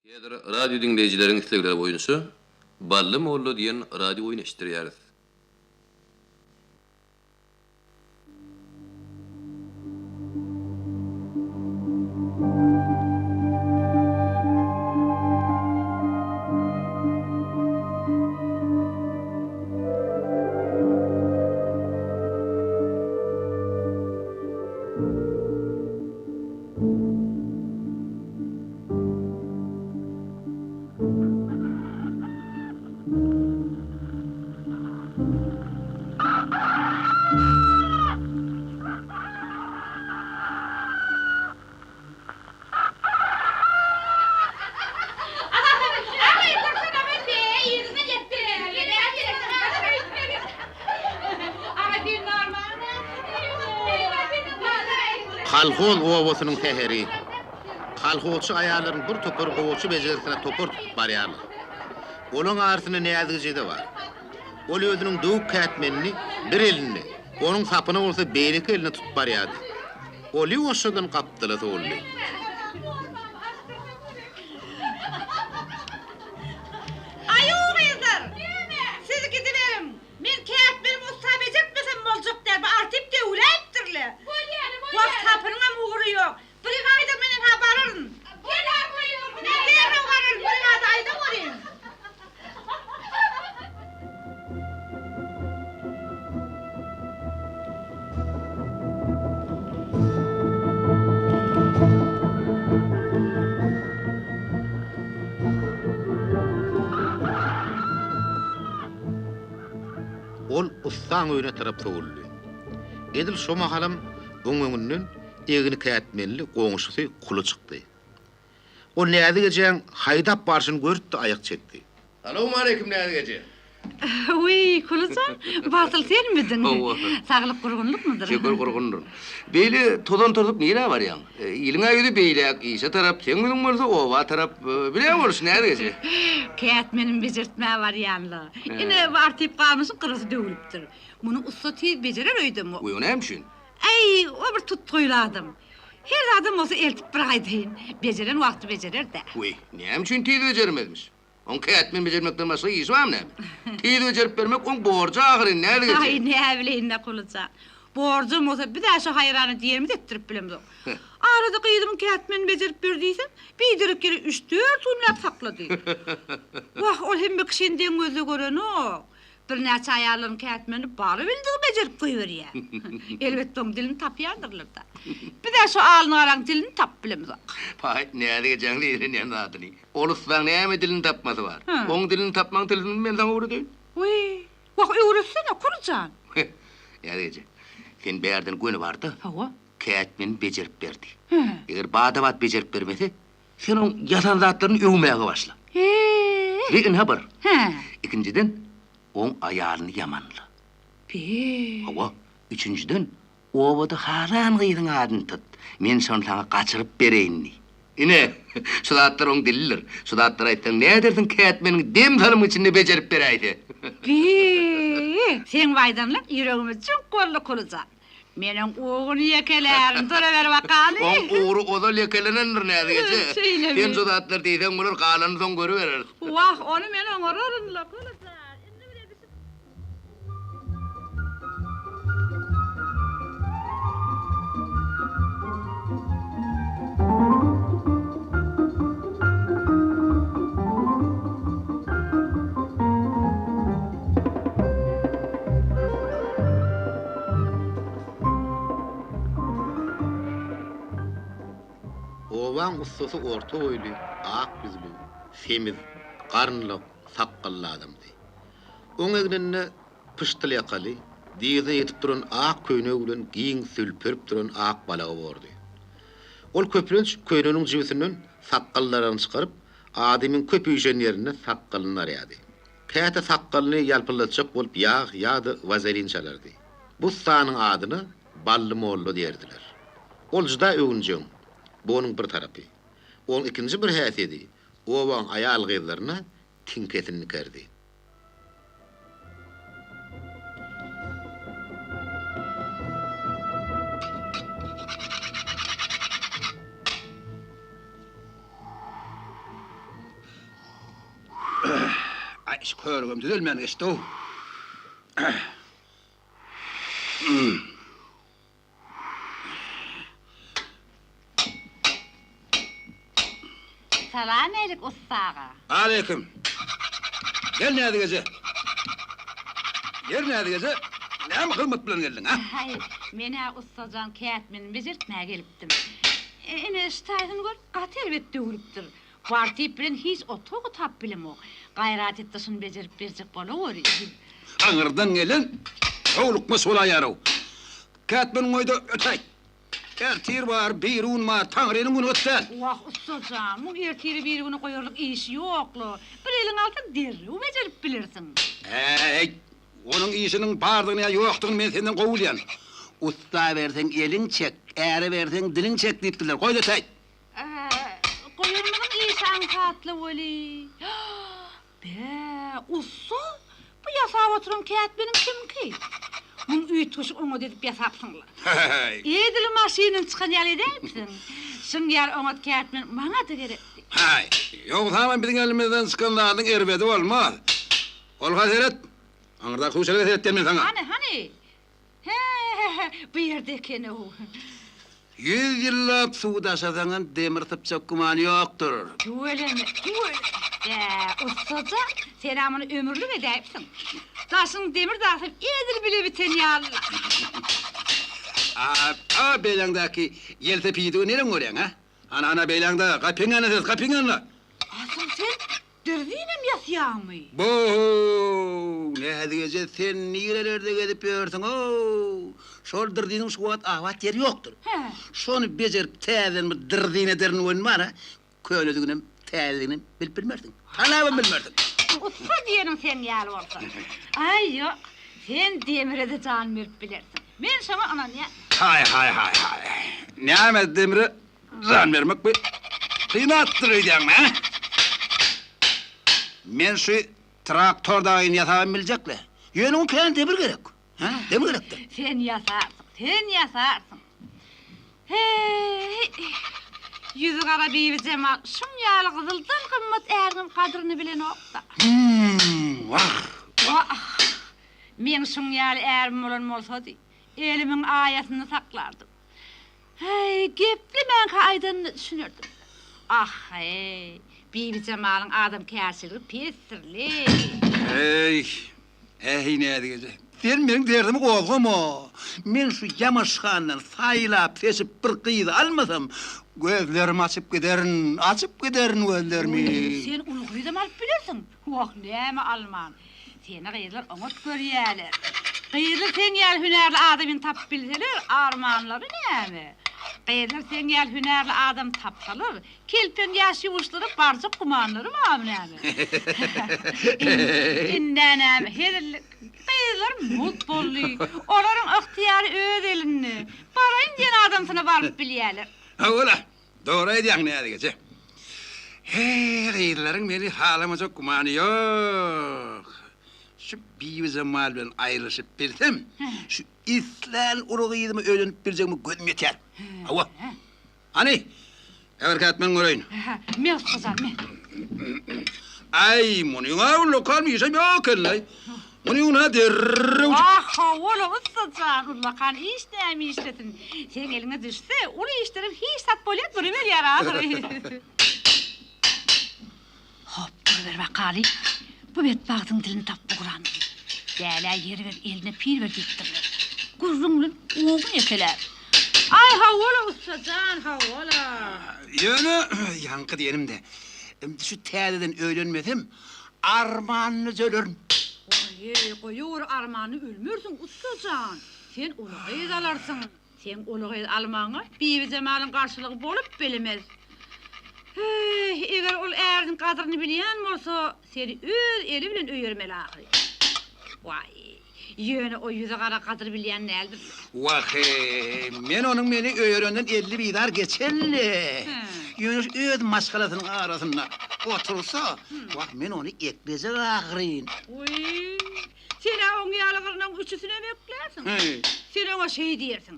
Häzir radio diňleýjileriň islegleri boýunça Bally molla diýen radio oýny eşitdirýäris. Kolhoz obasynyň säheri. Kolhozçy aýallaryň bir topary gowaça bejergisine topar tutup barýarlar. Olaň arasynda Näzigije-de bar. Ol özüniň döwük kätmenini bir elinde, onuň sapyny bolsa beýleki elinde tutup barýardy. Ol ýuwaşjadan gapdala sowuldy. Aýu gyzlar! Siz gidiberiň. Men kätmenim ussa bejertmesem boljak däl, bu artyp döwüläýipdir-le. Wah, sapynyňam ugry ýok. Brigada menen-hä bararyn. Men derrew bararyn, brigada aýda welin. Ol ussaň öýüne tarap sowuldy. Edil şo mahalam oň öňünden egni kätmenli goňşusy Kuly çykdy. Ol Näzik ejäň haýdap barşyny görüp-de aýak çekdi. Salowmaleýkim Näzik eje. Wiý, Kuly jan, batyl senmidiň? Hawa. Saglyk gurgunlykmydyr? Şükür gurgundyr. Beýle tozan turzup nirä barýaň? Iliň-ä ýüzi beýläk, işe tarap, seň ýüzüň bolsa oba tarap. Bile boluş Näzik eje. Kätmenim bejertmä barýan-la. Ine, bu artyp gamyşyň gyrasy döwlüpdir. Muny ussa tiz bejerer öýdemok. Wiý, o näme üçin? Äý, o bir tutgaýly adam. Her zadam bolsa eltip bir aýdaýyn. Bejeren wagty bejerer-dä. Wiý, näme üçin tiz bejermezmiş? Oň kätmen bejermekden başga işi barmy näme? Tiz bejerip bermek oň borjy ahyryn, nädip etjek? Aý, näbileýin-dä, Kulyjan. Borjam bolsa, biz-ä şo haýrana diýenimizi etdirip bilemzok. Arada gyzymyň kätmenini bejerip ber diýsem, biderek ýere üç-dört günläp saklady. Wah, ol hemme kişini deň gözde görenok. Birnäçe aýallaryň kätmenini barybildigi bejerip goýberýär. Elbetde, oň dilini tapýandyrlar-da. Biz-ä şo alnygaraň dilini tapyp bilemzok. Paý, Näzik ejäň zeýrenýän zadyny. Ol ussaň näme dilini tapmasy bar? Oň dilini tapmaň tilsimini men saňa öwredeýin. Wiý, wah, öwretsene, Kuly jan. Heh, Näzik eje, sen bärden göni bar-da, Hawa. kätmeni bejerip ber diý. Eger bada-bat bejerip bermese, sen oň ýasan zatlaryny öwmäge başla. He. Bi ynha bir. Hä. Ikinjiden, oň aýalyny ýamanla. Be. Hawa, üçünjiden, Obada halan gyzyň adyny tut, men şony saňa gaçyryp bereýin diý. Ine, şu zatlar oň dilidir. Şu zatlary aýtsaň, nädersiň kätmeniňi dem salymyň içinde bejerip beräýse. Be, seň bu aýdanlaň ýüregime jüňk boldy, Kulyjan. Men oň ugruny ýekelärin, duruber bakaly. Oň ugry ozal ýekelenendir, Näzik eje. Şeýlemi? Sen şu zatlary diýseň bolar, galanyny soň görübereris. Wah, ony men oňararyn-la, Kulyjan. Indi bir edişip. Obaň ussasy orta boýly, ak ýüzli, semiz, garynlak, sakgally adamdy. Oň egninde pyşdyl ýakaly, dyzyna ýetip duran ak köýnegi bilen giň sülperip duran ak balagy bordy. Ol köplenç köýneginiň jübüsinden sakgal daragyny çykaryp, adamyň köp üýşen ýerinde sakgalyny darýardy. Käte sakgalyny ýalpyldatjak bolup ýag ýa-da wazelin çalardy. Bu ussanyň adyna Bally molla diýerdiler. Ol juda öwünjeň. Bu onuň bir tarapy. Oň ikinji bir häsiýedi, obaň aýal-gyzlaryna tiňkesini dikerdi. Aý, şu körügem düzelmän geçdi-ow. Salam älik ussa aga. Aleýkim. Gel Näzik eje. Gel Näzik eje. Näme hyzmat bilen geldiň, a? Haý, men-ä ussajan kätmenini bejertmäge gelipdim. Ine, şu taýsyny gör, gaty erbet döwülipdir. Bar tip bilen hiç otag otap bilemok. Gaýrat et-de şuny bejerip berjek bolaweri. Aňyrdan gelen howlukmaç bolaýar-ow. Kätmeniň goý-da ötäý. Ertir bar, birigün bar, Taňrynyň güni gyt däl. Wah, ussajan, muň ertiri birigüne goýarlyk işi ýok-la. Bir eliňe alsaň derrew bejerip bilersiň. Äý, onuň işiniň bardygyny ýa ýokdugyny men senden gowy bilýän. Ussa berseň eliň çek, äre berseň diliň çek diýipdirler. Goý-da ötäý. Goýanymyzyň işi aňsatla weli. Bä, ussa, bu ýasap oturan kätmeniň kimki? Muň üýtgeşik oňat edip ýasapsyň-la. Edil maşyndan çykan ýaly edäýipsiň. Şuň ýaly oňat kätmen maňa-da gerekdi. Haý, ýogsamam biziň elimizden çykan zadyň erbedi bolmaz. Ol-ha seret, aňyrdaky suw çelege seret diýen men saňa. Hany, hany? Hä-hä-hä, bu ýerde eken-ow. Ýüz ýyllap suw daşasaňam demir sypjak gümany ýokdur. Tüweleme, tüweleme. Bä, ussajan, sen-ä muny ömürlik edäýipsiň. Daşyň demir dagsam edil bile biten ýaly-la. A, a beýläňdäki ýelsepidigi nereň görýäň, hä? Ana, ana beýläňde, gapyň ýanyna seret, gapyň ýanyna! Asyl sen Dürzinem ýasýaňmy? Bo-how! Näzik eje, sen nirelerde gezip ýörsüň-ow? Şol dyrziniň şu wagt abat ýeri ýokdur. Hä. Şony bejerip täzeden bir dyrzin ederin welin bar-a, könediginem, täzediginem bilip bilmersiň. Tanabam bilmersiň. Ussa diýeniň seň ýaly bolsa. Aý, ýok, sen demire-de jan berip bilersiň. Men şoňa ynanýan. Haý, haý, haý, haý. Näme demire Jan bermek bi kynatdyr öýdýäňmi, hä? Men şu traktor dagyny ýasabam biljek-le. Ýöne oňa kän demir gerek. Hä, demir gerekdir. Sen ýasarsyň, sen ýasarsyň. He-he-eý, ýüzi gara Bibijemal şuň ýaly gyzyldan gymmat äriniň gadyryny bilenok-da. Hüm, wah! Wah! Meň şuň ýaly ärim bolan bolsady, elimiň aýasynda saklardym. Häý, geplemänkä aýdanyna düşünerdim. Ah-heý, Bibijemalyň adamkärçiligi pesdir-le. Äý, äý Näzik eje, sen meniň derdimi gozgama. Men şu ýamaşgandan saýlap-seçip bir gyzy almasam, gözlerimi açyp giderin, açyp giderin gözlerimi. Oý, sen uly gyzam alyp bilersiň. Wah, näme alman. Seni gyzlar oňat görýäler. Gyzlar seň ýaly hünärli adamyny tapyp bilseler, armanlary näme? Gyzlar seň ýaly hünärli adam tapsalar, kelpeň ýaş ýuwuşlara barjak gümanlary barmy näme? Indä näme, hezillik. Gyzlar mugt boldy. Olaryň ygtyýary öz elinde. Baraýyn diýen adamsyna baryp bilýäler. Hawa-la, Dogry aýdýaň Näzik eje. Heý, gyzlaryň meni halamajak gümany ýok. Şu Bibijemal bilen aýrylyşyp bilsem, şu islän uly gyzyma öýlenip biljegime gözüm ýetýär. Hawa. Hany, äberkäp men göreýin. Me ussajan, me. Aý, munyň-a ullakan işem ýok eken-laý. Munyň-a derrew. Wah, hawa-la, ussajan, ullakan iş näme işlesin. Seň eliňe düşse, uly işlerem hiç zat bolýar duruberýär ahyry. Hop, duruber bakaly. Bu betbagtyň dilini tapyp ugrandyr. Dälä ýer ber, eline pil ber diýipdirler. Gürrüň bilen ogun ýekelär. Aý, hawa-la, ussajan, hawa-la. Ýöne, ýaňky diýenimde, şu täzeden öýlenmesem, Armanly ölerin. Goý-eý, goýawur armanly ölmersiň, ussa jan. Sen uly gyz alarsyň. Seň uly gyz almagyňa Bibijemalyň garşylygy bolup bilmez. Heý, eger ol äriniň gadyryny bilýän bolsa, seni öz eli bilen öýermeli ahyry. Waý, ýöne o ýüzi gara gadyr bilýän däldir-le. Wah-eý, men onuň meni öýerenden 50 bizar geçenli. Ýöne şu öz maşgalasynyň arasynda otursa, wah, men ony eklejek ahyryn. Wiý, sen-ä oň ýaly gyrnagyň üçüsinem eklärsiň. Sen oňa şeý diýersiň,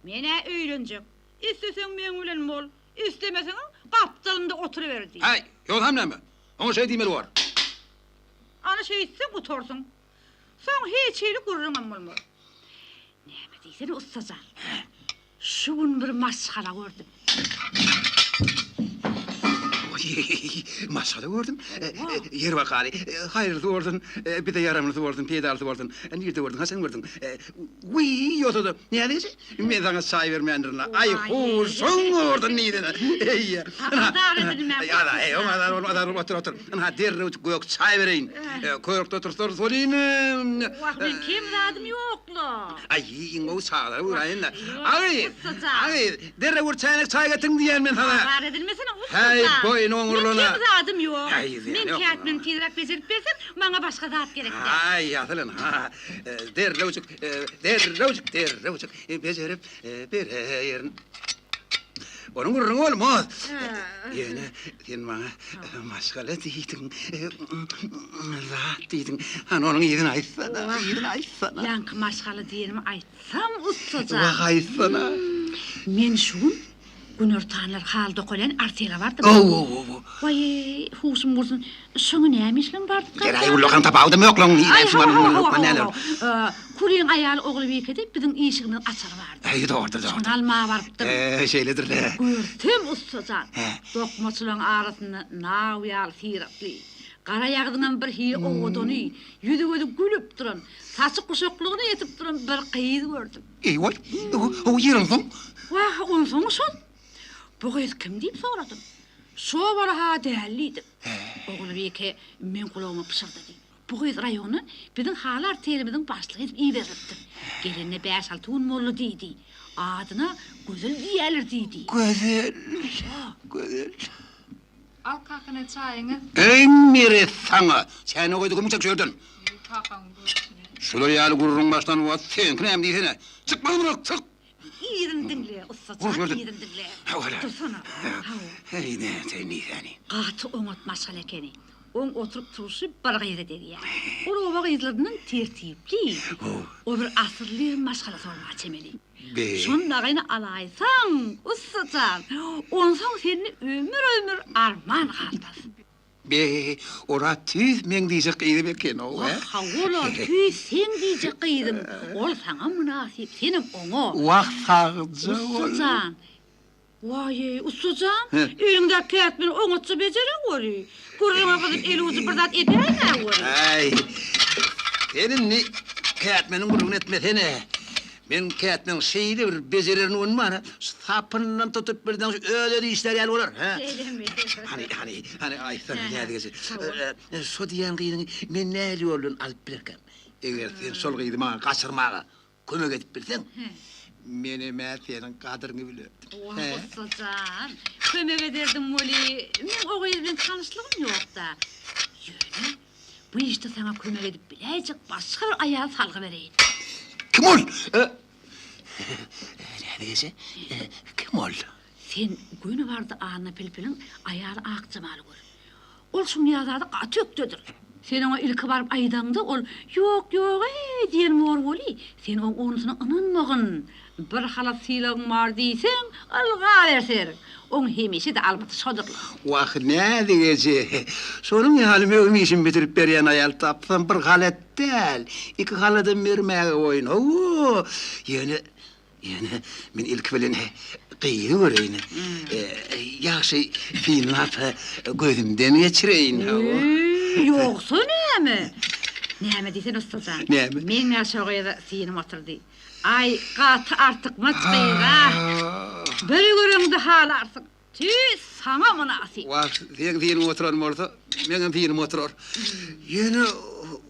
Men-ä öýlenjek, isleseň meň bilen bol, islemeseňem gapdalymda oturyber diý. Häý, ýogsam näme? Oňa şeý diýmeli bor. Ana şeýtseň gutarsyň. Soň hiç hili gürrüňem bolmaz. Näme diýsene ussa jan. Şu gün bir maşgala gördüm. Oý, maşgala gördüm. Ýer bakaly, haýyrlysy bolsun, bize ýaramlysy bolsun, peýdalysy bolsun. Nirde gördüň, haçan gördüň? Wiý, ýogsa-da, nädip eje? Men saňa çaý bermändirin-a. Aý, huşuň gursun diýsene. Eý, Azar edilmäň. Azar, eý, oňa azar bolma, azar bolma, otur, otur. Ynha, derrew gök çaý bereýin. Körükde otursalar welin. Wah, meň kem zadym ýok-la. Aý, iň gowy çagalara buýraýyn-da. Agyz, agyz, derrew bir çäýnek çaý getiriň diýýän men saňa. Azar edilmesene, ussa jan. Häý, boýny oňurlana. Meň kem zadym ýok. Men kätmeni tizräk bejerip berseň, maňa başga zat gerek däl. Aý, asyl ynha, derrewjik, derrewjik, derrewjik bejerip bereýin. Onuň gürrüňi bolmaz. Ýöne sen maňa maşgala diýdiň, zat diýdiň. Hany onuň yzyny aýtsana, yzyny aýtsana. Ýaňky maşgala diýenimi aýtsam, ussa jan. Wah, aýtsana. Men şu gün günortanlar haly dokalýan artele bardym. Ow-ow-ow. Waý, huşum gursun, şoňa näme işleň bardyk? Geräý, ullakan tapawudam ýok lan. Aý, hawa, hawa. Kulyň aýaly Ogulbikede biziň işigimiziň açary bardy. Äý, dogrudyr, dogrudyr. Şony almaga barypdym. Hä, şeýledir-le. Görsem, ussa jan, dokmaçylaryň arasynda naw ýaly syratly, garaýagyzyňam birhili owadany, ýüzi-gözi gülüp duran, saçy guşaklygyna ýetip duran bir gyz gördüm. Eý-waý, o ýeriň soň? Wah, onsoňy şol. Bu gyz kim diýip soradym. Şo bala-ha däl diýdim. Ogulbike meň gulagyma pyşyrdady. Bu gyz raýona biziň haly artelimiziň başlygy edip iberilipdir. Gelenine bäş-alty gün boldy diýdi. Adyna Gözel diýýärler diýdi. Gözel, Gözel. Al kaka ine çaýyňyz. Eý Meret saňa! Çäýnek goýdy gümüň çek şu ýerden. Eý kakaň görşüne. Şular ýaly gürrüň başlan wagt seňki näme diýsene. Çyk maňa çyk! Yzyny diňle, ussa jan, yzyny diňle. Dursana. Hawa. Heý, nätseň diýsäni. Gaty oňat maşgala ekeni. Oň oturyp-turşy bir gyza degýär. Ol oba gyzlaryndan tertipli. O bir asylly maşgala bolmaga çemeli. Şondagyny alaýsaň, ussa jan, onsoň sende ömür-ömür arman galmaz. Be, ol-a tüýs meň diýjek gyzym eken-ow, hä? Wah, hawa-la, tüýs seň diýjek gyzyň. Ol saňa mynasyp, senem oňa. Wah, sagja bol. Ussa jan, waý-eý, ussa jan, eliňdäki kätmeni oňatja bejereweri. Gürrüňe gyzyp elujy bir zat edäýmäweri. Äý, sen indi kätmeniň gürrüňini etmesene. Men kätmeniň şeýle bir bejererini görmän, şu sapyndan tutup birden şu öz-özi işlär ýaly bolar, hä? Şeýlemi? Hany, hany, hany aýtsana, Näzik eje, şo diýýän gyzyňy men nähili ýol bilen alyp bilerkäm? Eger sen şol gyzy maňa gaçyrmaga kömek edip bilseň, menem-ä seniň gadyryňy bilerdim. Wah, ussa jan, kömek ederdim weli, meň o gyz bilen tanyşlygym ýok-da. Ýöne Bu işde saňa kömek edip biläýjek başga bir aýaly salgy bereýin. Kim ol? Näzik eje, kim ol? Sen göni bar-da Anna Pilpiliň aýaly Akjemaly gör. Ol şuň ýaly zada gaty ökdedir. Sen oňa ilki baryp aýdaňda ol Ýok, ýog-eý diýen bor weli, sen oň onusyna ynanmagyn. Bir halat sylagyň bar diýseň, ylgaberser. Oň hemişe-de almyty şodurla. Wah, Näzik eje, şonuň ýaly möhüm işimi bitirip berýän aýal tapsam bir halat däl, iki haladam bermäge boýun. Hawa, ýöne, ýöne men ilki bilen gyzy göreýin. Ýagşy synlap, gözümden geçireýin. Hawa. Wiý, ýogsa näme? Näme diýsene, ussa jan. Näme? Meň-ä şo gyza synym oturdy. Aý, gaty artykmaç gyz-a. Bir göreňde halarsyň. Tüýs saňa mynasyp. Wah, seň synyň oturan bolsa, meňem synym oturar. Ýöne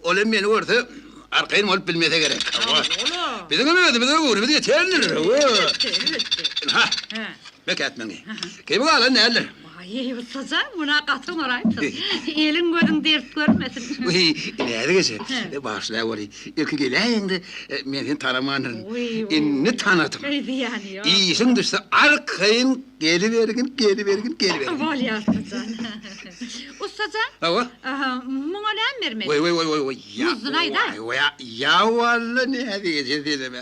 ol hem meni görse, arkaýyn bolup bilmese gerek. Biziňem özümize göwnümiz ýetendir. Elbetde, elbetde. Ynha, bekätmeňi. Kemi galan däldir. Waý, ussa jan, muny-a gaty oňaraýypsyň. Eliň-gözüň dert görmesin. Wiý, Näzik eje, bagyşla weli, ilki geläýeňde men seni tanamandyryn. Indi tanadym. Zyýany ýok. Işiň düşse arkaýyn gelibergin, gelibergin, gelibergin. Bolýar, ussa jan. Ussa jan. Hawa. Muňa näme bermeli? Weý, weý, weý, weý. Muzduny aýdaý. Weý, ýa walla, Näzik eje, senem-ä.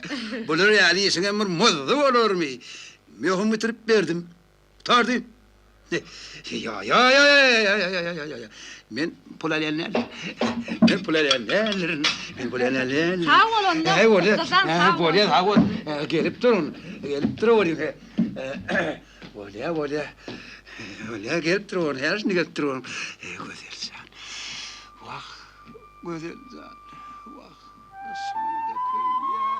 Bular ýaly işiňem bir muzdy bolarmy? Möhüm bitirip berdim. Gutardy. Ýa ýa ýa ýa ýa ýa ýa ýa ýa. Men pul alýan däldir. Men pul alýan däldirin. Men pul alýan däldirin. Sag bol onda. Äý bolýa. Ussasam sag bol. Bolýa sag bol. Gelip durun. Gelip dur bolýa. Bolýa bolýa. Bolýa gelip dur bolýa. Her şindi gelip dur. Eý Gözel jan. Wah Gözel jan. Wah. Yşgyňda köýýän.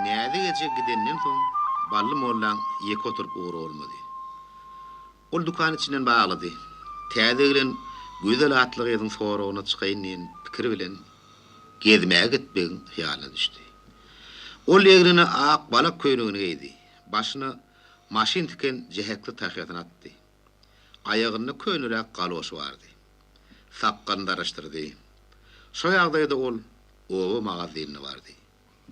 Näzik eje gidenden soň Bally mollaň ýeke oturyp ugry bolmady. Ol dükany içinden baglady. Täze gelen Gözel atly gyzyň soragyna çykaýyn diýen pikir bilen gezmäge gitmegiň hyýalyna düşdi. Ol egnine ak balak köýnegini geýdi. Başyna maşyn tiken jähekli tahýasyny atdy. Aýagynda köneräk galoşy bardy. Sakgalyny daraşdyrdy. Şo ýagdaýda ol oba magazynyna bardy.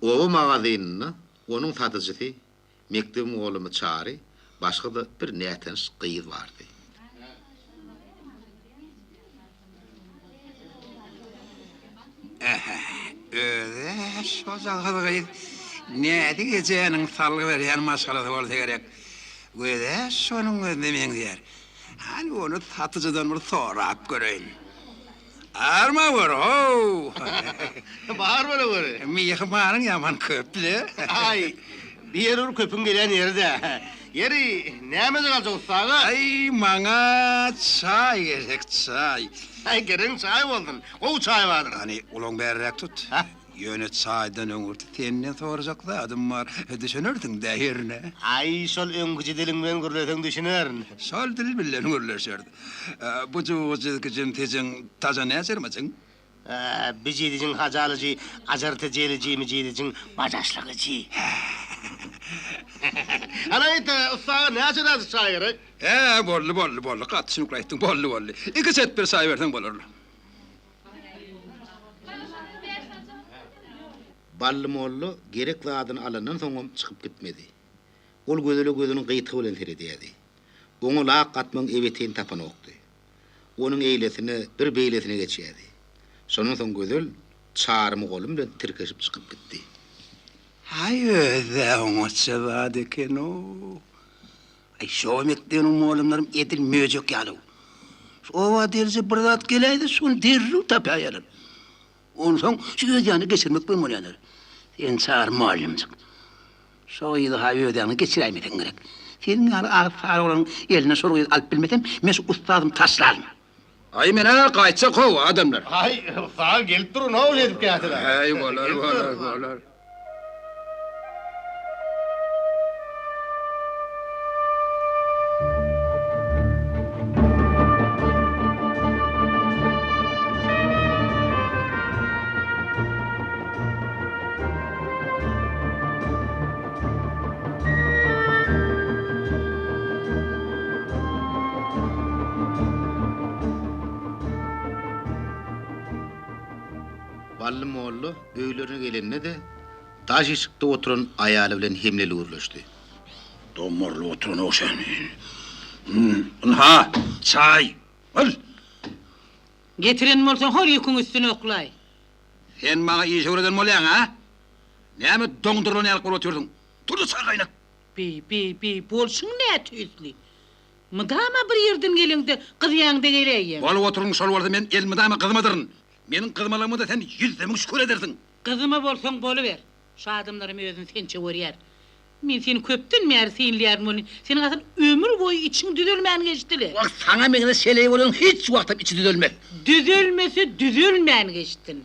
Oba magazynynda onuň satyjysy, mekdebiň mugallymy Çary, başga-da bir nätanyş gyz bardy. Ähä, öz-ä şojagaz gyz Näzik ejäniň salgy berýän maşgalasy bolsa gerek. Göz-ä şonuň gözüne meňzeýär. Hany ony satyjydan bir sorap göreýin. Arma gör, how! Bar bole gör. Myhmanyň ýaman köp-le. Aý, bi ýer bir köpüň gelýän ýeri-dä. Ýeri, nämejik aljak ussa aga? Aý, maňa çaý gerek, çaý. Aý, geregiň çaý bolsun. Gowy çaý bardyr. Hany, gulagyňy bäriräk tut. Ýöne çaýdan öňürti senden sorajak zadym bar. Düşünersiň-dä hernä? Aý, şol öňküje diliň bilen gürleseň düşünerin. Şol dil bilen gürleşeris. Bu juwujyzkyjym tejeň taja näçermijin? Bijidijiň hajalyjy ajar tejelijimi jidijiň bajaşlygyjy. Hany aýt, ussa aga näçe dazy çaý gerek? Hä, boldy, boldy, boldy, gaty düşünikli aýtdyň, boldy, boldy. Iki çetber çaý berseň bolar. Bally molla gerek zadyny alandan soňam çykyp gitmedi. Ol Gözele gözüniň gyýtygy bilen seredýärdi. Oňa lak atmagyň ebeteýini tapanokdy. Onuň eýlesine, bir beýlesine geçýärdi. Şondan soň Gözel Çary mugallym bilen tirkeşip çykyp gitdi. Haý, öz-ä oňatja zat eken-ow. Aý, şo mekdebiniň mugallymlaram edil möjek ýaly-ow. Şu oba derje bir zat geläýse, şony derrew tapaýarlar. Onsoň şu öz ýanyna geçirmek bilen bolýarlar. Sen Çary mugallymjyk, şo gyzy-ha öz ýanyňa geçiräýmeseň gerek. Seniň ýaly agyz sary oglanyň elinden şol gyzy alyp bilmesem, men şu ussadymy taşlaryn. Aý, men-ä gaýtjak-how, adamlar. Aý, ussat gelip durun-how şeýdip käteler. Äý, bolar, bolar, bolar. Bally molla öýlerine gelende-de, daş işikde oturan aýaly bilen hemleli gürleşdi. Dommarylyp oturan ogşan. Ynha, çaý, al! Getiren bolsaň, hol ýüküň üstüne oklaý. Sen maňa iş öwreden bolýaň-a? Näme doňdurylan ýaly bolup otyrsyň? Tur-da çaý gaýnat! Bi, bi, bi, bolşuň nätüýsli? Mydama bir ýerden geleňde gyzýaň-da geläýýäň. Bolup oturyň şol bolsa men elmydama gyzmadyryn. Meniň gyzmalygyma-da sen ýüzde müň şükür edersiň. Gyzma bolsaň boluber. Şu adamlaram özüni sençe görýär. Men seni köpden bäri synlaýaryn welin, seniň asyl ömür boýy içiň düzelmän geçdi-le. Wah, saňa meňzeş heleý bolan hiç wagtam içi düzelmez. Düzelmese düzelmän geçsin.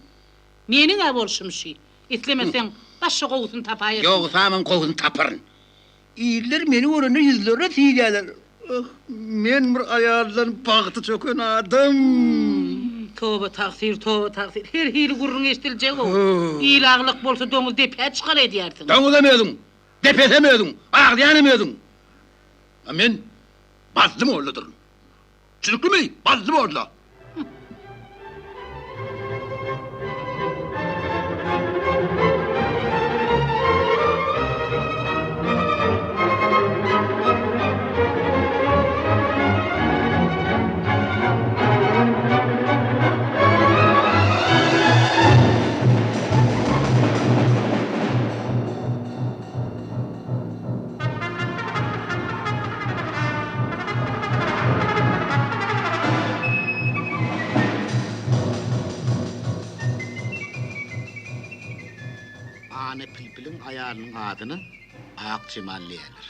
Meniň-ä bolşum şü. Islemeseň, başga gowusyny tapaýarsyň. Ýogsamam gowusyny taparyn. Iller meni görende ýüzlerine siýýärler. Ah, men bir aýaldan bagty çöken adam. Toba tagsyr, toba tagsyr. Her hili gürrüň eşidiljeg-ow. Il aglak bolsa doňuz depä çykar edýärsiň. Doňuzam özüň, depesem özüň, aglaýanam özüň. A men Bally molladyryn. Düşnüklimi, Bally molla? aýalynyň adyna Akjemal diýýärler.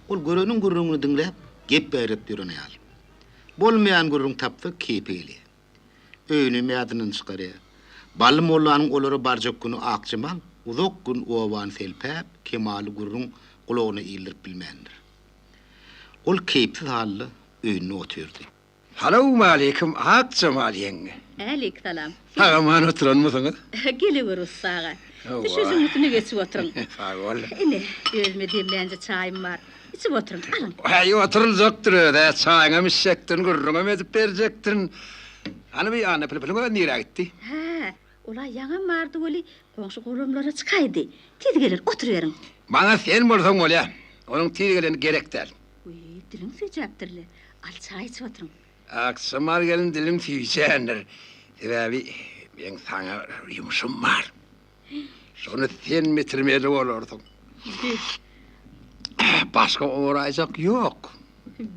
Ol göreniň gürrüňini diňläp, gep ýaýradyp ýören aýal. Bolmaýan gürrüň tapsa, keýpi gelýär. Öýünem ýadyndan çykarýar. Bally mollanyň olara barjak güni Akjemal uzak gün obany selpäp, kemally gürrüň gulagyna ildirip bilmändir. Ol keýpsiz halda öýünde otyrdy. Salowmaleýkim, Akjemal ýeňňe. Äleýk salam. Sag-aman oturanmysyňyz? Gelewer ussa aga. Düşejiň üstüne geçip oturyň. Sag bol. Ine, özüme demlänje çaýym bar. Içip oturyň, alyň. Häý, oturyljakdyr öz-ä, çaýyňam içjekdirin, gürrüňem edip berjekdirin. Hany bi Anna Pilpiliň özi nirä gitdi? Hä, ol-a ýaňam bardy weli, goňşy-golamlara çykaýdy. Tiz geler, oturyberiň. Maňa sen bolsaň bolýa. Onuň tiz geleni gerek däl. Wiý, diliň süýjäpdir-le. Al, çaý içip oturyň. Akşamar gelin dilim süýjändir. Sebäbi meň saňa bir ýumşum bar. Şony sen bitirmeli bolarsyň. Be. Başga oraýjak ýok.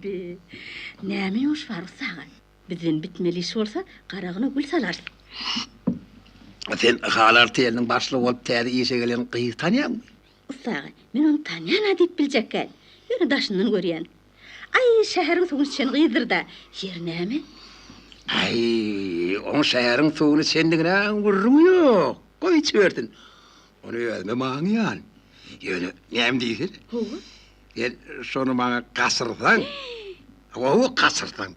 Be. Näme ýumuş bar ussa aga? Bizden bitmeli iş bolsa, garagyna gül salarys. Sen Halar teliniň başlygy bolup täze işe gelen gyzy tanýaňmy? Ussa aga, men ony tanýan-a diýip biljek däl. Ýöne daşyndan görýän. Aý, şäheriň suwuny içen gyzdyr-da. Ýeri näme? Aý, oň şäheriň suwuny içendigine gürrüň ýok. Goý içibersin. Ony özümem aňýan. Ýöne näme diýsene? Hawa. Sen şony maňa gaçyrsaň, hawa, gaçyrsaň,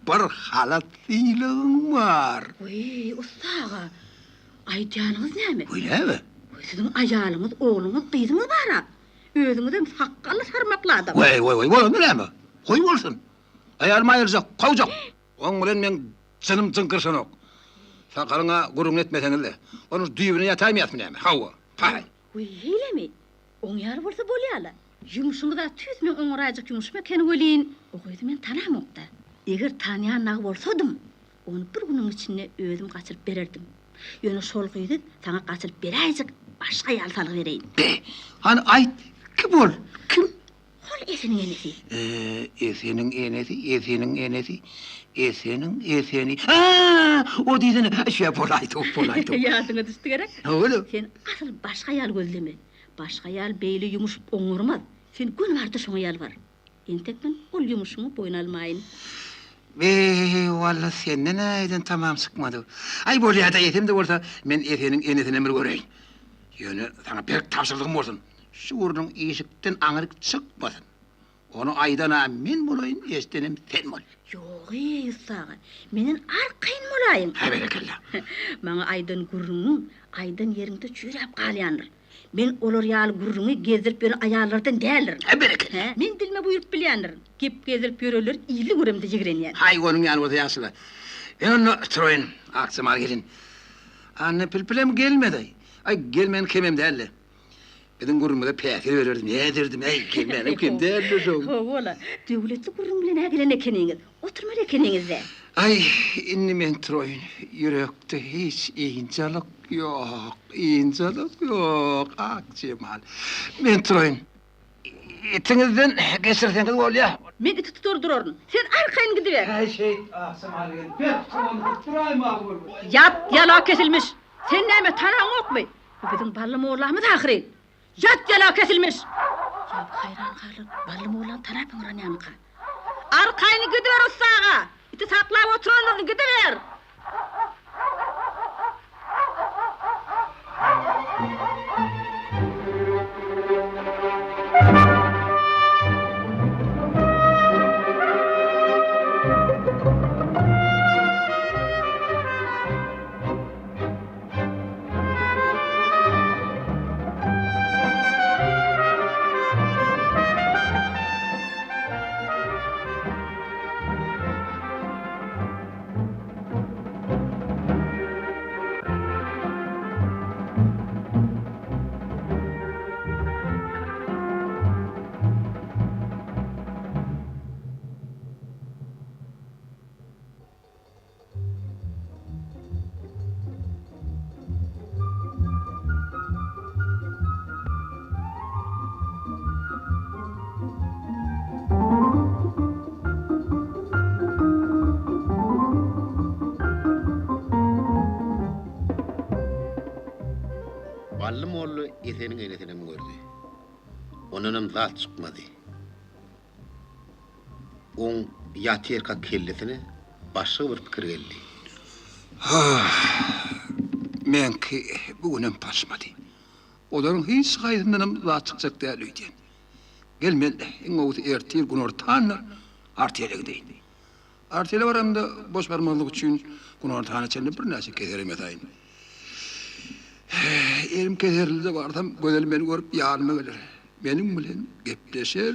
bir halat sylagyň bar. Wiý, ussa aga, aýdýanyňyz näme? Wiý, näme? Wiý, siziň aýalyňyz, ogluňyz, gyzyňyz bar-a. Özüňizem sakgally sarmakly adam. Weý, weý, weý, bolanda näme? Goý bolsun. Aýalymy aýyrjak, kowjak. Oň bilen meň jynym jyňkyrşanok. Sakalyň-a gürrüňini etmeseňiz-le. Onuň düýbüne ýataýmaýasmy näme? Hawa, paý. Wiý, heýlemi? Oň ýaly bolsa bolýa-la. Ýumşuňyz-a tüýs meň oňaraýjak ýumşum eken welin, o gyzy men tanamok-da. Eger tanýan dagy bolsadym, ony bir günüň içinde özüm gaçyryp bererdim. Ýöne şol gyzy saňa gaçyryp beräýjek başga aýaly salgy bereýin. Be, hany aýt, kim ol, kim? Hol Eseniň enesi. E, Eseniň enesi, Eseniň enesi, Eseniň Eseni. Hä, o diýsene, şä bolaýdy-ow, bolaýdy-ow. Ýadyňa düşdi gerek? Hawa-da. Sen asyl başga aýal gözleme. Başga aýal beýle ýumuş oňarmaz. Sen göni bar-da şoňa ýalbar. Entek men ol ýumuşyňy boýun almaýyn. Be, walla senden-ä eden tamam çykmady. Aý, bolýa-da, etem-de bolsa, men Eseniň enesinem bir göreýin. Ýöne saňa berk tabşyrdygym bolsun, şu gürrüň işikden aňryk çykmasyn. Ony aýdan-a men bolaýyn, eşdenem sen bol. Ýog-eý, ussa aga, menden arkaýyn bolaýyň. Hä, berekella. Maňa aýdan gürrüňiň aýdan ýeriňde çüýräp galýandyr. Men olar ýaly gürrüňi gezdirip ýören aýallardan däldirin. Hä, berekella. Men dilime buýrup bilýändirin. Gep gezdirip ýörenleri illi göremde ýigrenýän. Haý, onuň ýaly bolsa ýagşy-la. Men onda turaýyn, Akjemal gelin. Anna Pilpilem gelmedi. Aý, gelmän kemem däldi. Biziň gürrüňimize päsgel bererdi, näderdim, äý, gelmänem kem däldi şoň. Hawa-la, döwletli gürrüň bilen-ä gelen ekeniňiz. Oturmaly ekeniňiz-dä. Aý, indi men turaýyn, ýürekde hiç ynjalyk ýok, ynjalyk ýok, Akjemal. Men turaýyn. Itiňizden geçirseňiz bolýa. Men iti tutar duraryn. Sen arkaýyn gidiber. Äý, şeýt, Akjemal gelin, berk towanyp duraýmaly boldy. Ýat, ýala kesilmiş! Sen näme, tanaňokmy? Bu biziň Bally mollamyz ahyryn. Ýat ýala kesilmiş! Ýa bu haýran galyp, Bally mollany tanap yňranýarmyka? Arkaýyn gidiber ussa aga! Iti saklap oturandyryn, gidiber! Eseniň enesinem gördi. Ondanam zat çykmady. Oň ýatyrka kellesine başga bir pikir geldi. Ah, meňki bu günem paşmady. Olaryň hiç haýsyndanam zat çykjak däl öýdýän. Gel men iň gowusy ertir günortandyr artele gideýin. Artele baramda boş barmazlyk üçin günortana çenli birnäçe keserem ýasaýyn. Elim keserli-de barsam Gözel meni görüp ýanyma geler. Meniň bilen gepleşer.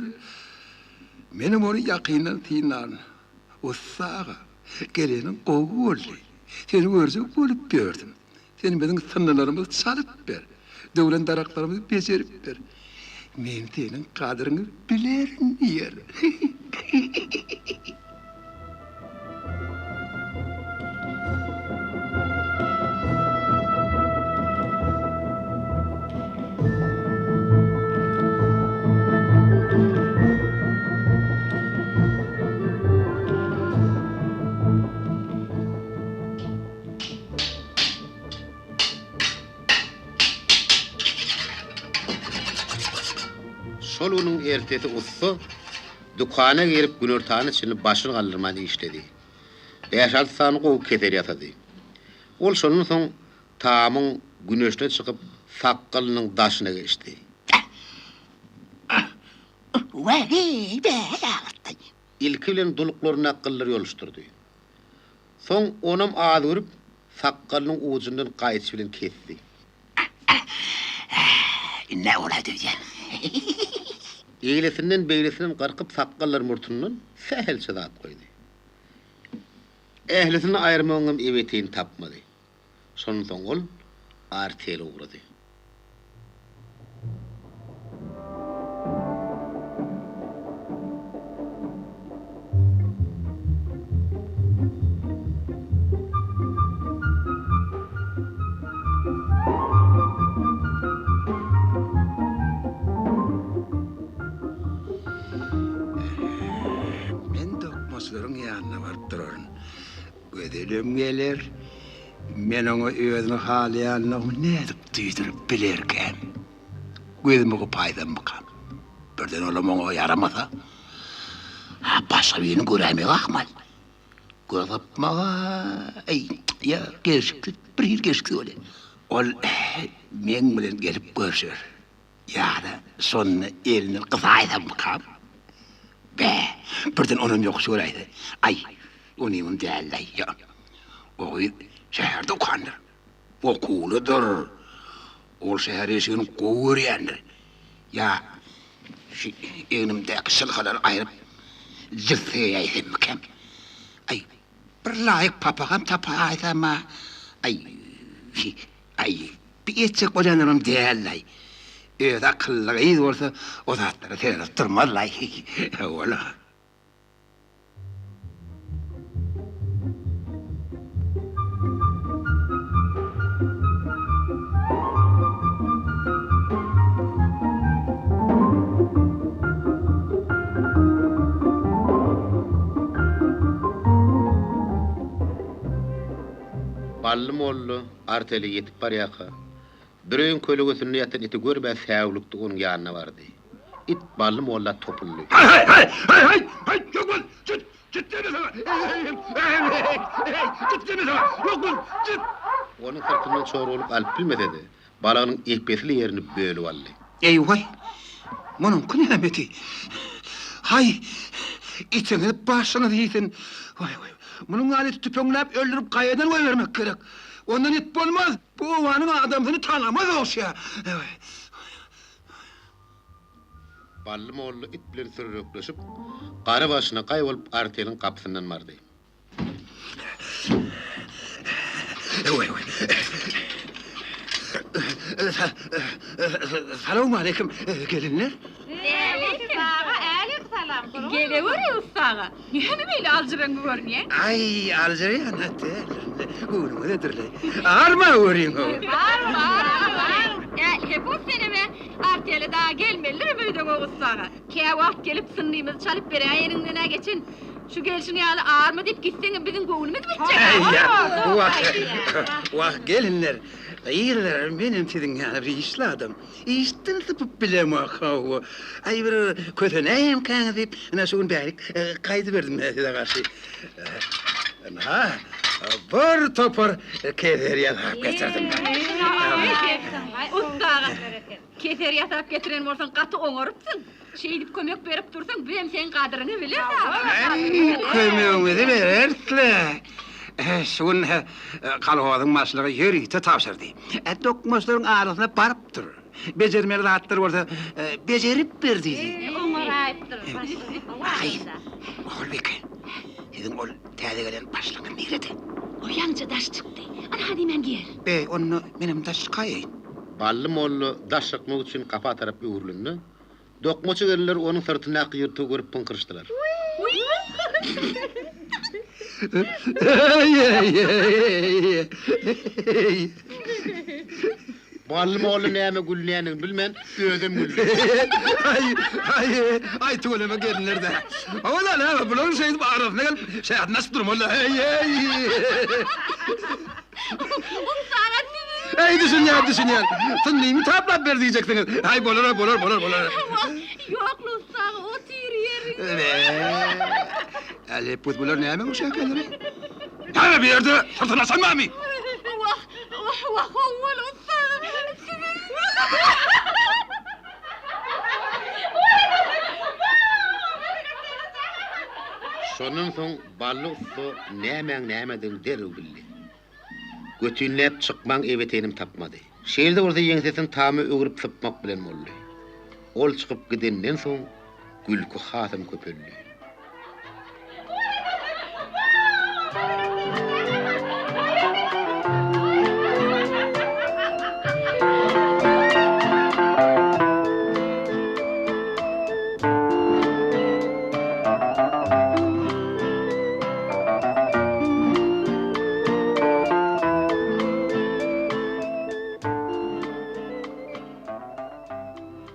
Menem ony ýakyndan synlaryn. Ussa aga, geleniň gowy boldy. Seni görjek bolup ýördüm. Sen biziň synnalarymyzy çalyp ber. Döwlen daraklarymyzy bejerip ber. Men seniň gadyryňy bilerin diýer. Şol günüň ertesi ussa dükana girip günortana çenli başyny galdyrman işledi. Bäş-alty sany gowy keser ýasady. Ol şondan soň tamyň güneşine çykyp sakgalynyň daşyna geçdi. Ilki bilen duluklaryndaky gyllary ýoluşdyrdy. Soň onam az görüp, sakgalynyň ujundan gaýçy bilen kesdi. Indi ola döwýän. Eýlesinden-beýlesinden gyrkyp sakgallary murtundan sähelçe zat goýdy. Ählisini aýyrmagyňam ebeteýini tapmady. Şondan soň ol artele ugrady. Men dokmaçylaryň ýanyna baryp duraryn. Gözelem geler. Men oňa özüni halaýanlygymy nädip duýduryp bilerkäm? Gözümi gypaýsammykam? Birden olam oňa ýaramasa? Ha, başga birini göräýmegi ahmal. Göz gypmaga, eý, ýa, gelşiksiz, bir hili gelşiksiz bolýar. Ol meň bilen gelip görşer. Ýa-da şonda elinden gysaýsammykam? Bä, birden onam ýokuş göräýse. Aý, onymam däl-laý. Ýa, o gyz şäherde okandyr. Okuwlydyr. Ol şäher eşigini gowy görýändir. Ýa, şu egnimdäki şylhalary aýryp, jilse geýäýsemmikäm? Aý, bir laýyk papagam tapaýsam-a. Aý, Aý, bi etjek bolýanlaram däl-laý. Özi akylly gyz bolsa, o zatlara seredip durmaz-laý. Hawa-la. Bally molla Artele ýetip barýarka, bir öýüň kölegesinde ýatan iti görmän säwlikdi onuň ýanyna bardy. It Bally molla topuldy. Haý, haý, haý, haý, haý, haý, ýok bol, jyt, jyt diýme saňa, eý, eý, eý, eý, jyt diýme saňa, ýok bol, jyt! Onuň syrtyndan çorbalyk alyp bilmese-de, balagynyň epesli ýerini bölüp aldy. Eý-waý, munuňky nämedi? Haý, itiňiz başyňyzy iýsin! Waý-waý, munuň ýaly iti tüpeňläp öldürip gaýadan goýbermek gerek. Ondan it bolmaz, bu obanyň adamsyny tanamaz ogşýa. Bally molla it bilen sürrekleşip, gara başyna gaý bolup arteliň gapysyndan bardy. Salowmaleýkim, gelinler. Geleweri ussa aga. Näme beýle aljyraňňy görünýäň? Aý, aljyraýan-a däldirin-le, göwnüňezedir-le. Arma görüň-ow. Bar, bar, bar. Ä, hepus senem-ä, artele dagy gelmelidirem öýdeňok ussa aga. Käwagt gelip synnymyzy çalyp beräýeniňden-ä geçen. Şu gelşiň ýaly arma diýip gitseňem biziň göwnümiz bitjek. Äý, wah, wah, gelinler. Gyzlar, menem siziň ýaly bir işli adam. Işden sypyp bilemok, hawa. Aý, bir kösenäýemkäňiz diýip, ine şu gün bärik gaýdyberdim size garşy. Ynha, bir topar keser ýasap getirdim. Ussa aga, keser ýasap getiren bolsaň gaty oňarypsyň. Şeýdip kömek berip dursaň, bizem seň gadyryňy bileris aga. Aý, kömegiňizi bereris-le. Şu gün kolhozyň başlygy ýörite tabşyrdy. Dokmaçlaryň arasyna baryp dur. Bejermeli zatlar bolsa, bejerip ber diýdi. Oňaraýypdyr başlyk. Aý, Ogulbike, siziň ol täze gelen başlygyňyz nirede? Ol ýaňyja daş çykdy. Ynha diýmän gel. Beý, onda menem daş çykaýyn. Bally molla daş çykmak üçin gapa tarap öwrülende, dokmaçy gelinler onuň syrtyndaky ýyrtygy görüp pyňkyryşdylar. Bally molla näme gülünýändigini bilmän, özem güldi. Aý, aý, aý, tüweleme gelinler-dä. Hawa-da, näme, bularyň şeýdip arasyna gelip, şähdini açyp durmaly-da, heý-heý! Eý, düşünýän, düşünýän. Synnymy taplap ber diýjeksiňiz. Aý, bolar-a, bolar, bolar, bolar. Ýok, Lutf aga, otyr ýeriňde. Äle, bu bular näme şekerleri? Näme bu ýerde syrtyny açan barmy? Wah, wah, wah, howwa, Lutf aga. Şondan soň Bally ussa nämäň nämedigini derrew bildi. Götinläp çykmaň ebeteýinem tapmady. Şeýle-de bolsa ýeňsesini tama öwrüp sypmak bilen boldy. Ol çykyp gidenden soň gülki hasam köpeldi.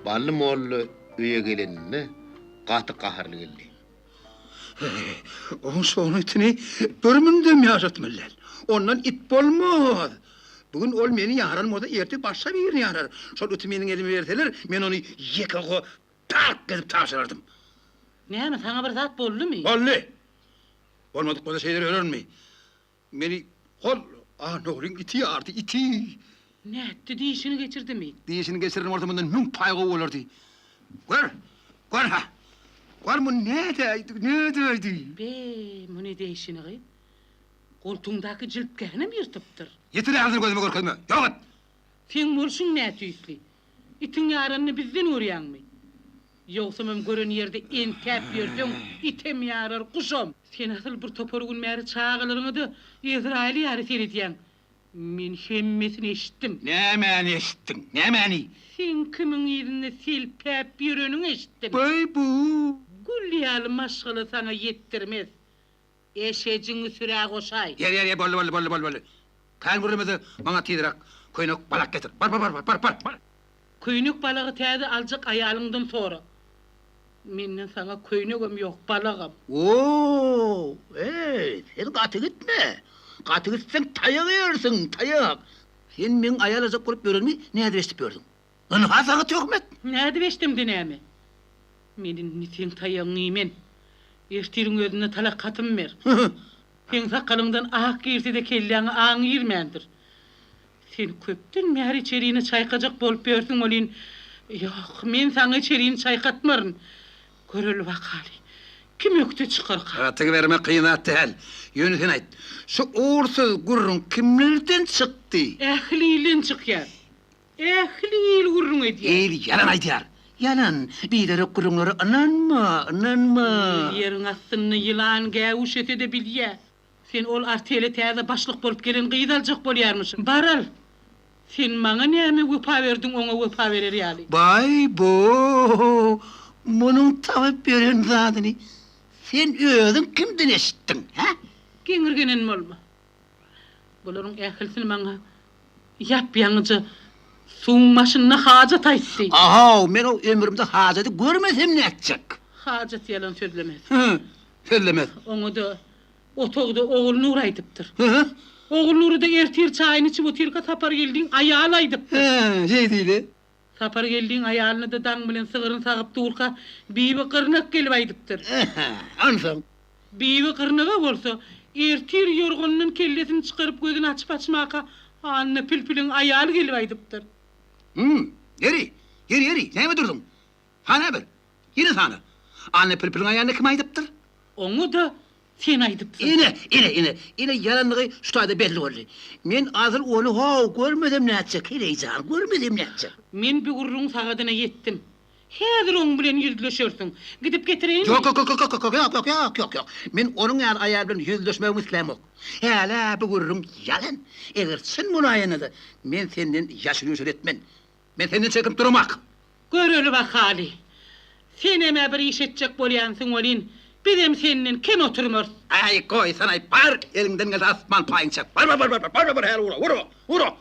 Bally molla öýe geleninde gaty gaharly geldi. Oň şonuň itini bir mündem ýaşatmaly däl. Ondan it bolmaz. Bu gün ol meni ýaran bolsa, ertir başga birini ýarar. Şol iti meniň elime berseler, men ony ýeke Tark edip tabşyrardym. Näme, saňa bir zat boldumy? Boldy! Bolmadyk bolsa şeýder ölermi? Meni hol Annagulyň iti ýardy, iti! Nätdi, dişini geçirdimi? Dişini geçiren bolsa mundan müň paý gowy bolardy. Gör, gör-hä! Gör muny nädäýdi, nädäýdi? Be, muny edäýşini gyz. Goltugyňdaky jiltgähinem ýyrtypdyr. Ýetir agzyny gözüme görkezme, ýok et! Seň bolşuň nätüýsli? Itiň ýaranyny bizden görýäňmi? Ýogsamam gören ýerde entäp ýörseň, item ýarar, guşam! Sen asyl bir topar gün bäri çagalaryňa-da Ezraýyl ýaly seredýäň. Men hemmesini eşitdim. Nämäni eşitdiň? Nämäni? Seň kimiň yzynda selpäp ýöreniňi eşitdim. Baý-bu! Gül ýaly maşgala saňa ýetdirmez. Eşejiňi sürä goşaý. Ýer, ýer, ýer, boldy, boldy, boldy, boldy, boldy. Kän gürlemede maňa tizräk köýnek, balak getir. Bar, bar, bar, bar, bar, bar. Köýnek balagy täze aljak aýalyňdan sora. Menden saňa köýnegem ýok, balagam. O-o, eý, sen gaty gitme. Gaty gitseň taýak iýersiň, taýak. Sen meň aýal aljak bolup ýörenimi nädip eşidip ýördüň? Ynha saňa töhmet! Nädip eşdemde näme? Men indi seň taýagyňy iýmen. Ertiriň özünde talak hatym ber. Seň sakalyňdan ak girse-de kelläňe aň girmändir. Sen köpden bäri içerini çaýkajak bolup ýörsüň welin, ýok, men saňa içerini çaýkatmaryn. Göreli bakaly, kim ökde çykarka? Gaty bermek kyn zat däl. Ýöne sen aýt, şu ugursyz gürrüň kimlerden çykdy? Ähli ilden çykýar. Ähli il gürrüň edýär. Il ýalan aýdýar. Ýalan. Biderek gürrüňlere ynanma, ynanma. Il ýeriň astynda ýylan gäwüşese-de bilýär. Sen ol artele täze başlyk bolup gelen gyzy aljak bolýarmyşyň. Bar al. Sen maňa näme wepa berdiň oňa wepa berer ýaly. Baý-bo, munuň tapyp ýören zadyny sen özüň kimden eşitdiň, hä? Geňirgenen bolma. Bularyň ählisini maňa ýap-ýaňyja suwuň başynda Hajat aýtdy. Ahow, men o ömrümde Hajady görmesem nätjek? Hajat ýalan sözlemez. Hü, sözlemez. Oňa-da otagda Ogulnur aýdypdyr. Hü-hü. Ogulnury-da ertir çaýyny içip otyrka Sapargeldiň aýaly aýdypdyr. Hä, şeý diýdi. Sapargeldiň aýalyna-da daň bilen sygyryny sagyp durka Bibi gyrnak gelip aýdypdyr. Hä, onsoň? Bibi gyrnaga bolsa, ertir ýorganyndan kellesini çykaryp gözüni açyp-açmaka Anna pilpiliň aýaly gelip aýdypdyr. Hüm, ýeri, ýeri, ýeri, näme durduň? Sana ber, ýene sana. Anna pilpiliň aýalyna kim aýdypdyr? Oňa-da sen aýdypsyň. Ine, ine, ine, ine ýalanlygy şu taýda belli boldy. Men asyl ony how görmesem nätjek, heleý jan, görmesem nätjek? Men bu gürrüň sagadyna ýetdim. Häzir oň bilen ýüzleşersiň. Gidip getireýinmi? Ýok, ýok, ýok, ýok, ýok, ýok, ýok, ýok, ýok, ýok. Men onuň ýaly aýal bilen ýüzleşmegimi islämok. Hälä bu gürrüň ýalan. Eger çyn bolaýanda-da, men senden ýaşyr-ýuşur etmen. Men senden çekinip duramak. Göreli bakaly. Senem-ä bir iş etjek bolýansyň welin, bizem senden kem oturmarys. Äý, goýsanaý, bar, eliňden gelse asman paýyňy çek. Bar, bar, bar, bar, bar, bar, häli ura, ura, ura!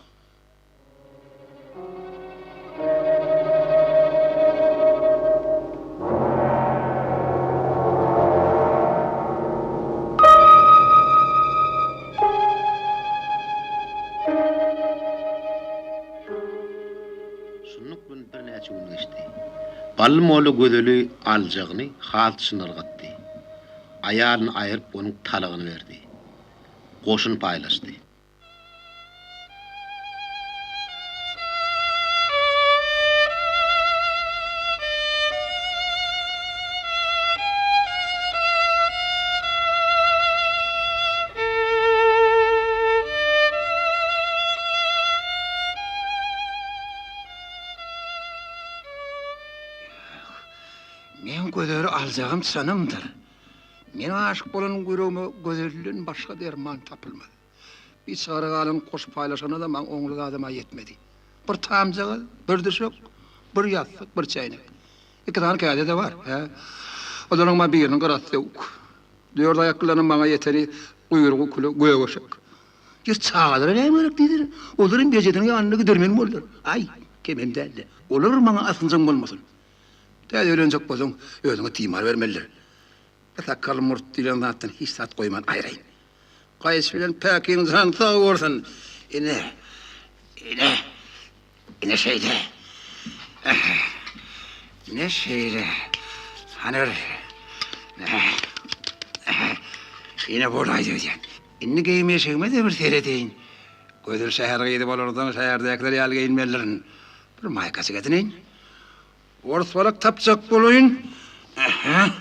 Şunluk bilen birnäçe gün geçdi. Bally molla Gözeli aljagyny has çynyrgatdy. Aýalyny aýryp onuň talagyny berdi. Goşun paýlaşdy. Meň Gözeli aljagym çynymdyr. Men aşyk bolan ýüregime Gözelden başga derman tapylmaz. Biçäre galan goş paýlaşanda-da maň oňly zadam-a ýetmedi. Bir tamjagaz, bir düşek, bir ýassyk, bir çäýnek. Iki sany käse-de bar, hä? Olaryň maňa biriniň gyrasy döwük. Dört aýaklylaryň maňa ýeteni guýrugy küle gök eşek. Ýa çagalara näme gerek diýsene? Olar hem ejesiniň ýanynda gidermen boldular. Aý, kemem däl-de. Olar maňa asgynjaň bolmasyn. Täze öýlenjek bolsaň, özüňe timar bermelidir. Sakgal-murt diýlen zatdan hiç zat goýman aýraýyn. Gaýyş bilen päkiň jany sag bolsun. Ine, ine, ine şeýle. Ine şeýle. Hany bir. Ine bolaýdy öýdýän. Indi geýim-eşigime-de bir seredeýin. Gözel şäher gyzy bolardan şäherdäkiler ýaly geýinmelidirin. Bir maýkajyk edineýin. Ors balyk tapjak bolaýyn. Ähä.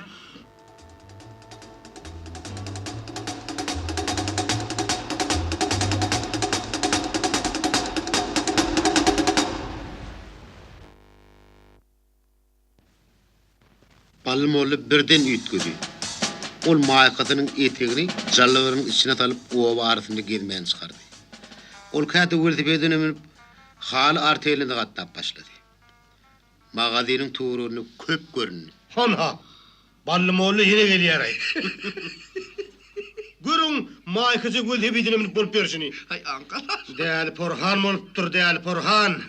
Bally molla birden üýtgedi. Ol maýkasynyň etegini jalbarynyň içine salyp oba arasynda gezmän çykardy. Ol käte welosipedine münüp, haly arteline gatnap başlady. Magazynyň töwereginde köp göründi. Hon-ha, Bally molla ýene gelýär-aý. Görüň, maýkaja welosipedine münüp bolup ýörşüni. Haý, aňkalaş. Däli porhan bolupdyr, däli porhan.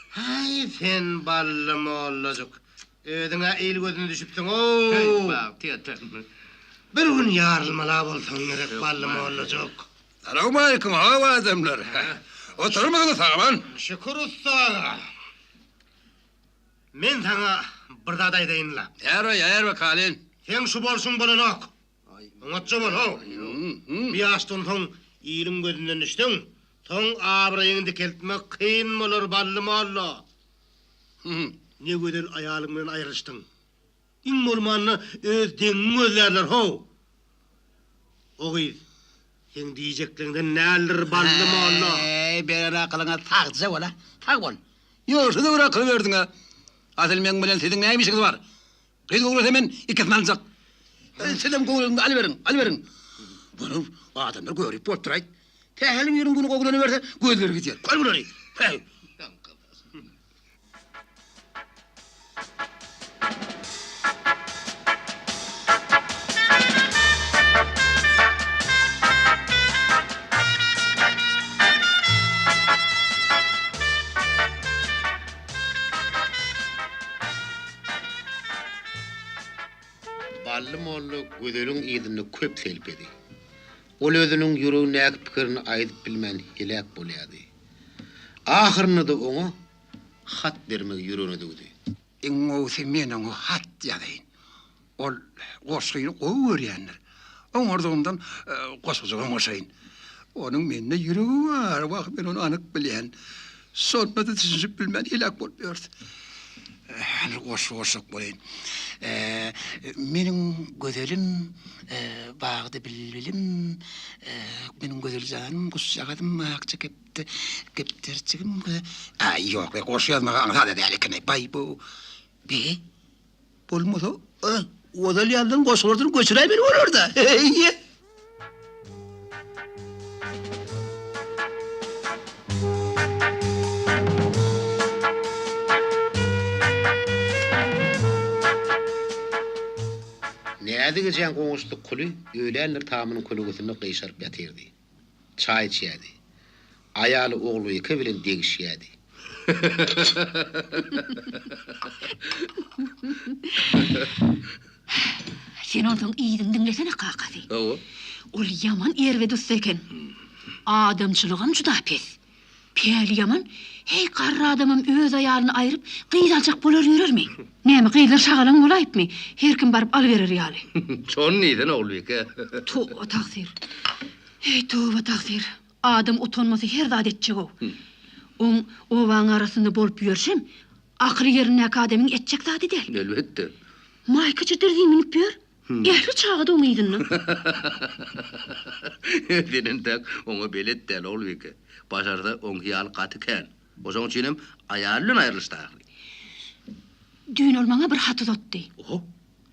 Haý, sen Bally mollajyk, özüň-ä il gözüne düşüpsiň-ow. Heý, bagty ýatan. Bir gün ýarylmal-a bolsaň gerek, Bally mollajyk. Salowmaleýkim, how adamlar. Oturmysyňyz sag-aman? Şükür ussa aga. Men saňa bir zat aýdaýyn-la. Ärbe, ärbe, Kalyn. Seň şu bolşuň bolanok. Oňatja bol, how. Bu ýaşdan soň iliň gözünden düşseň, soň abraýyňy dikeltmek kyn bolar, Bally molla. Ne gözel aýalyň bilen aýrylyşdyň. Iň bolmanda öz deňiňi gözlärler, how! O gyz seň diýjekleňden däldir, Bally molla. Äý, beren akylyňa sagja bol-a, sag bol. Ýogsa-da bir akyl berdiň-ä. Asyl meň bilen siziň näme işiňiz bar? Gyz gowlasa men ikisini aljak. Sizem gowladyňyzy alyberiň, alyberiň. Muny adamlar görip bolupdyr-aýt. Sähel biriň güni gowlanyberse, gözleri gidýär. Kör bulary! Päý! Bally molla Gözeliň yzynda köp selpedi. Ol özüniň ýüregindäki pikirini aýdyp bilmän heläk bolýardy. Ahyrynda-da oňa hat bermegi ýüregine düwdi. Iň gowusy men oňa hat ýazaýyn. Ol goşgyny gowy görýändir. Oňardygymdan goşgujygam goşaýyn. Onuň mende ýüregi bar, wah, men ony anyk bilýän. Şonda-da düşünişip bilmän heläk bolup ýörüs. Hany goşgy goşjak bolaýyn. Meniň gözelim, bagda bilbilim, meniň gözel janym, guşjagazym, akja kepderjigim. Aý, ýok, goşgy ýazmak aňsat-a däl eken-aý, baý-bow. Be, Bolmasa, ozal ýazylan goşgularyny göçüräýmeli bolar-da. Heý-ýe! Näzik ejäň goňşusy Kuly öýländir tamynyň kölegesinde gyşaryp ýatyrdy. Çaý içýärdi. Aýaly Ogulbike bilen degişýärdi. Sen onsoň yzyny diňlesene, kakasy. Hawa. Ol ýaman erbet ussa eken. Adamçylygam juda pes. Päli ýaman, heý, garry adamam öz aýalyny aýryp, gyz aljak bolar ýörermi? Näme, gyzlar şagalaň bolaýypmy, her kim baryp alyberer ýaly? Şony diýsene, Ogulbike. Toba tagsyr. Heý, toba tagsyr. Adam utanmasa her zat etjeg-ow. Oň obaň arasynda bolup ýörşem, akyly ýerindäki adamyň etjek zady däl. Elbetde. Maýkaça derzi münüp ýör. Ähli çaga-da oň yzynda. Sen entäk oňa belet däl, Ogulbike. Başarsa, oňki ýaly gaty kän. Oşoň üçinem aýaly bilen aýrylyşdy ahyry. Düýn ol maňa bir hat uzatdy. Oho!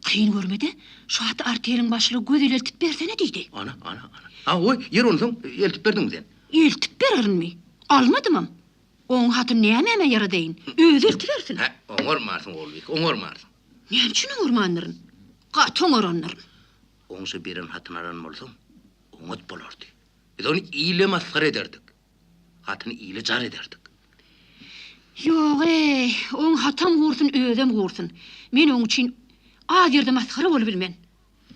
Kyn görme-de, şu haty arteliň başlygy Gözel eltip bersene diýdi. Ana, ana, ana. Ha, goý, ýer onsoň eltip berdiňmi sen? Eltip bererinmi? Almadymam. Oň hatyny nämäme ýaradaýyn? Özi eltibersin. Hä, oňarmarsyň, Ogulbike, oňarmarsyň. Näme üçin oňarmandyryn? Gaty oňarandyryn. Oň şo beren hatyny alan bolsaň, oňat bolardy. Biz ony ile masgara ederdik. Hatyny ile jar ederdik. Ýog-eý, oň hatam gursun, özem gursun. Men oň üçin az ýerde masgara bolubilmen.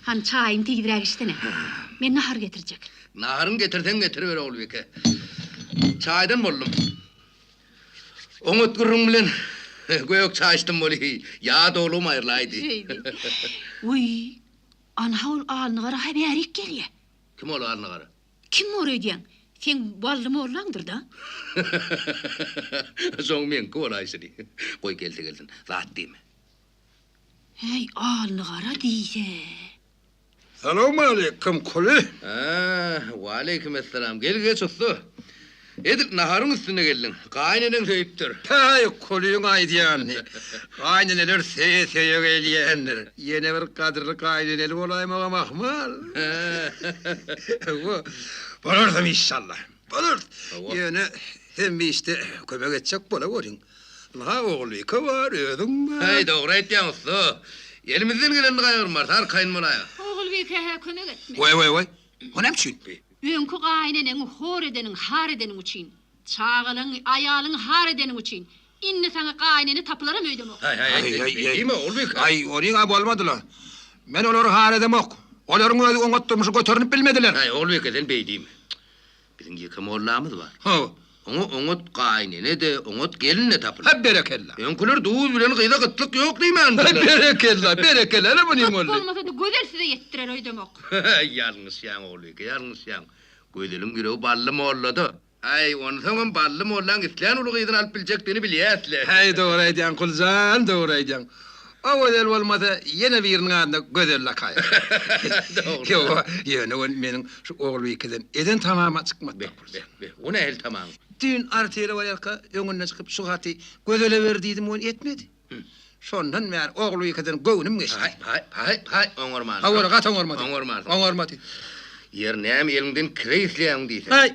Hany, çaýyňy tizräk içsene. Men nahar getirjek. Naharyňy getirseň getiriber, Ogulbike. Çaýdan boldum. Oňat gürrüň bilen gök çaý içdim weli, ýadawlygym aýrylaýdy. Şeýdi. Wiý, anha ol alnygara-ha bärik gelýä. Kim ol alnygara? Kim bor öýdýäň? Seň Bally mollaňdyr-da. Soň meňki bolaýşyny. Goý, gelse gelsin. Zat diýme. Häý, alnygara diýse. Salowmaleýkim, Kuly. Hä, waleýkimessalam. Gel, geç, ussa. Edil naharyň üstünde geldiň. Gaýyneneň söýüpdir. Päý, Kulyň aýdýanyny. Gaýyneneler söýe-söýe gelýändir. Ýene bir gadyrly gaýyneneli bolaýmagam ahmal. Hawa, bolarysam işşallah. Bolarys. Ýöne sen bu işde kömek etjek bolaweriň. Ynha, Ogulbike bar, özüň bar. Häý, dogry aýtýaň, ussa. Elimizden gelenini gaýgyrmarys, arkaýyn bolaýyň. Ogulbike-hä kömek etmeli. Waý, waý, waý. O näme üçin? Öňki gaýyneneňi hor edeniň, har edeniň üçin. Çagalaňy, aýalyňy har edeniň üçin. Indi saňa gaýynene tapylaram öýdemok. Haý, haý, haý, Aý, beý diýme, Ogulbike. Aý, onyň-a bolmady-la. Men olary har edemok. Olaryň özi oňat durmuşy göterinip bilmediler. Haý, Ogulbike, sen beý diýme. Biziň ýeke mollamyz bar. Hawa. Oňa oňat gaýynene-de, oňat gelin-de tapylar. Hä, berekella. Öňküler duz bilen gyza gytlyk ýok diýmändirler. Hä, berekella, berekella, ene munyň Köp boldy. bolmasa-da Gözel size ýetdirer öýdemok. Ýalňyşýaň, Ogulbike, ýalňyşýaň. Gözeliň ýüregi Bally mollada. Aý, onsoňam Bally mollaň islän uly gyzyny alyp biljekdigini bilýäs-le. Häý, dogry aýdýaň, Kuljan, dogry aýdýaň. O Gözel bolmasa, ýene biriniň adyna Gözel lakaýar. Dogry. Ýoga, ýöne ol meniň şu Ogulbikeden eden tamama çykmady. Beh, beh, beh, o nähili tamaň? Düýn artele barýarka öňünden çykyp şu haty Gözele ber diýdim, ony etmedi. Şondan bäri Ogulbikeden göwnüm geçdi. Paý, paý, paý, paý, oňarmansyň. Hawa, gaty oňarmady. Oňarmansyň. Oňarmady. Ýeri näme eliňden kireý isleýäň diýse. Haý!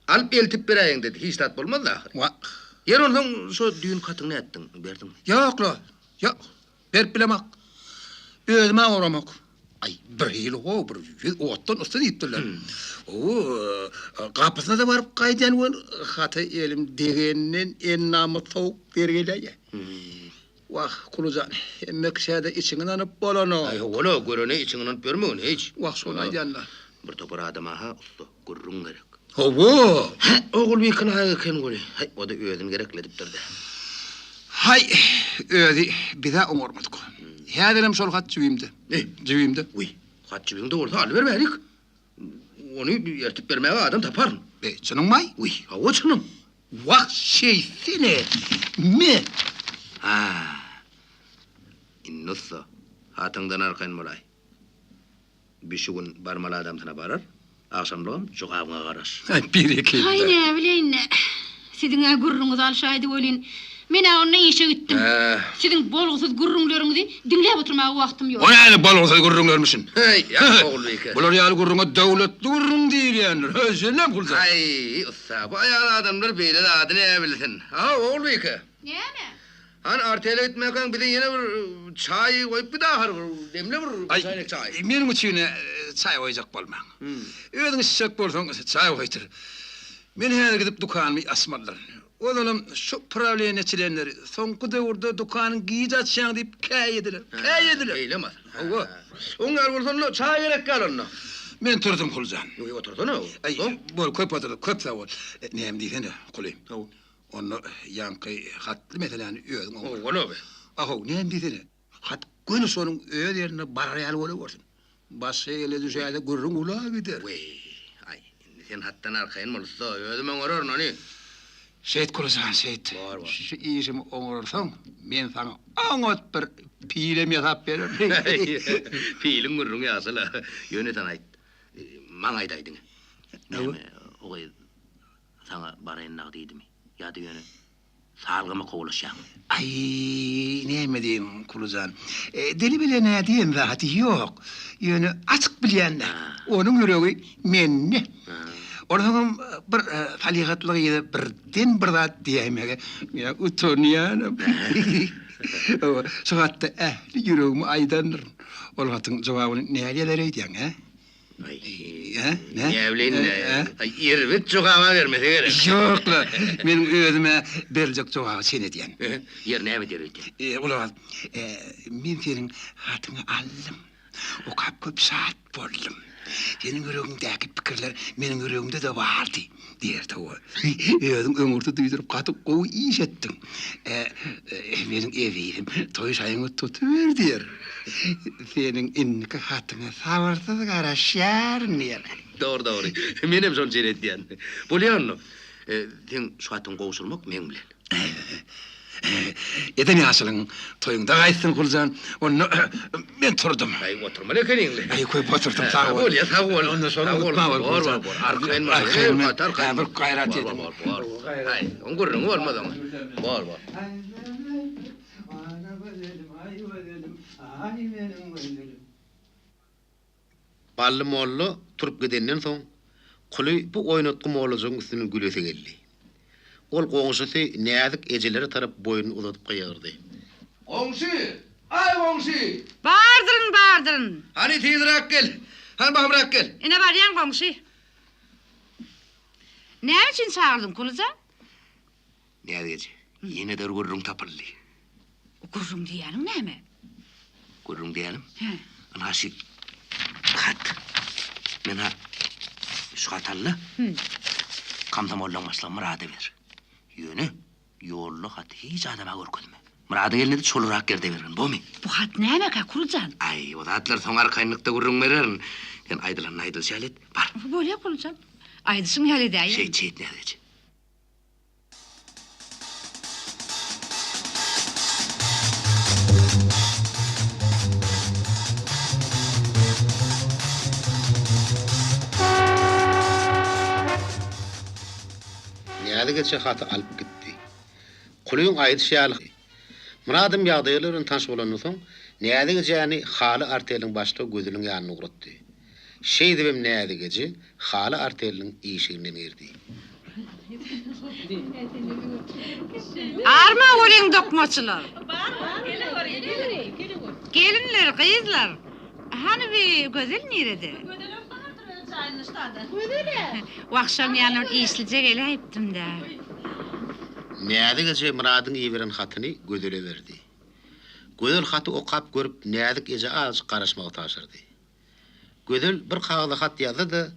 Alyp eltip beräýeňde hiç zat bolmazdy ahyry. Wah. Ýeri onsoň şo düýnki hatyňy nätdiň, berdiňmi? Ýok-la, ýok. Berip bilemok. Özüm-ä oramok. Aý, birhili-how, bir ýüz otdan ussa diýipdirler. Ow, gapysyna-da baryp gaýdýan welin, hata elim degenden endamy sowuk der geläýýär. Wah, Kulujan, hemme kişä-de içiňi ynanyp bolanok. Aý, hawa-la, görene içiňi ynanyp ýörmegin hiç. Wah, şony aýdýan-da. Bir topar adama-ha ussa, gürrüň gerek. Hawa! Hä, Ogulbike laýyk eken weli. Haý, o-da özüni gerekledipdir-dä. Haý, özi biz-ä oňarmadyk. Häzirem şol hat jübimde. Jübimde. Wiý, hat jübiňde bolsa alyber bärik. Ony ertip bermäge adam taparyn. Be, çynyňmaý? Wiý, hawa çynym. Wah, şeýtsene! Me! Ha, indi ussa, hatyňdan arkaýyn bolaý. Bi şu gün barmaly adamsyna barar, agşamlygam jogabyňa garaş. Aý, berekella! Haý, näbileýin-dä. Siziň-ä gürrüňiz alşaýdy welin, men-ä onda işe gitdim. Siziň bolgusyz gürrüňleriňizi diňläp oturmaga wagtym ýok. O nähili bolgusyz gürrüňlermişin? Heý, ýa, Ogulbike. Bular ýaly gürrüňe döwletli gürrüň diýilýändir. Heý, senem Guljan. Aý, ussa, bu aýal adamlar beýle zady näbilsin. Haw, Ogulbike. Näme? Hany, artele gitmäkäň bize ýene bir çaý goýup git ahyr, bir demle bir çäýnek çaý. Aý, meniň üçin-ä çaý goýjak bolmaň. Özüň içjek bolsaň, çaý goýdur. Men häzir gidip dükanymy açmalydyryn. Ozalam şu prawleniýe çlenleri soňky döwürde dükanyňy giç açýaň diýip käýediler, käýediler. Beýlemi asyl? Hawa. Oň ýaly bolsa onda çaý gerek ýaly onda. Men turdum Kuljan. Ýok, otursana. Aý, bol, köp oturdyk, köp sag bol. Näme diýsene, Kuly. Hawa. Onda ýaňky hatly meseläni özüň oňar. Oňar. Ahow, näme diýsene. Hat göni şonuň öz ýerine barar ýaly bolawersin. Başga ele düşäýse gürrüň ula gider. Weý, aý, indi sen hatdan arkaýyn bol, ussa, özüm oňararyn ony. Şeýt, Kulyjan, şeýt. Bor, bor. Şu işimi oňarsaň, men saňa oňat bir pilem ýasap bererin. Piliň gürrüňi ýagşy-la. Ýöne sen aýt, maňa aýdaý diňe. Näme, o gyz Saňa baraýyn dagy diýdimi? Ýa-da ýöne salgyma kowlaşýaňmy? Aý, näme diýeýin, Kulyjan. Dili bilen-ä diýen zady ýok. Ýöne açyk bilýän-dä, onuň ýüregi mende. Onsoňam bir salyhatly gyza birden bir zat diýäýmege men utanýanam. Şu hatda ähli ýüregimi aýdandyryn. Ol hatyň jogabyny näle eder öýdýäň, hä? Näbileýin-dä, erbet jogab-a bermese gerek. Ýok-la, meniň özüm-ä beriljek jogaby çen edýän. Ýeri näme diýer öýdýäň? Gulak as, men seniň hatyňy aldym. Okap köp şat boldum. Seniň ýüregiňdäki pikirler meniň ýüregimde-de bardy, diýerdi o. Özüň öňürti duýduryp gaty gowy iş etdiň. Meniň ezizim, toý şaýyňy tutuber diýer. Seniň indiki hatyňa sabyrsyz garaşýaryn diýer. Dogry, dogry. Menem şony çen edýän. Bolýa onda. Seň şu hatyňy gowşurmak meň bilen. Eden ýagşylygyň toýuňda gaýtsyn, Guljan. Onda men turdum. Aý, oturmaly ekeniň-le. Aý, köp oturdym, sag bol. Bolýa, sag bol. Onda şony unutma bol, Guljan. Bor, bor, arkaýyn bol. Arkaýyn men. Gaty arkaýyn. Bir gaýrat ediň. Bor, bor, bor. Aý, oň gürrüňi bolmaz oňa. Bor, bor. Bally molla turup gidenden soň, Kuly bu oýnatgy mollajygyň üstünden gülesi geldi. Ol goňşusy Näzik ejelere tarap boýnuny uzadyp gygyrdy. Goňşy! Aý, goňşy! Bardyryn, bardyryn! Hany, tizräk gel! Hany, bahymrak gel! Ine barýan, goňşy. Näme üçin çagyrdyň, Kuly jan? Näzik eje, ýene-de bir gürrüň tapyldy. Gürrüň diýýäniň näme? Gürrüň diýýänim? Hä. Ynha şu hat. Men-ä şu haty al-da, komsomollaň başlygy Myrada ber. Ýöne ýolda haty hiç adama görkezme. Myradyň eline-de çolurak ýerde bergin, bomy? Bu hat nämekä, Kuljan? Aý, o zatlary soň arkaýynlykda gürrüň bererin. Sen aýdylanyny aýdylyşy ýaly et, bar. Bolýa, Kuljan. Aýdyşyň ýaly edäýerin. Şeýt, şeýt, Näzik eje. Näzik eje haty alyp gitdi. Kulyň aýdyşy ýaly, Myradam ýagdaýlar bilen tanyş bolandan soň, Näzik ejäni haly arteliniň başlygy Gözeliň ýanyna ugratdy. Şeýdibem Näzik eje haly arteliniň işiginden girdi. Arma görüň dokmaçylar. Gelinler, gyzlar. Hany bi Gözel nirede? Wah şoň ýanyna bir işlije geläýipdim-dä. Näzik eje Myradyň iberen hatyny Gözele berdi. Gözel haty okap görüp Näzik ejä azajyk garaşmagy tabşyrdy. Gözel bir kagyza hat ýazdy-da,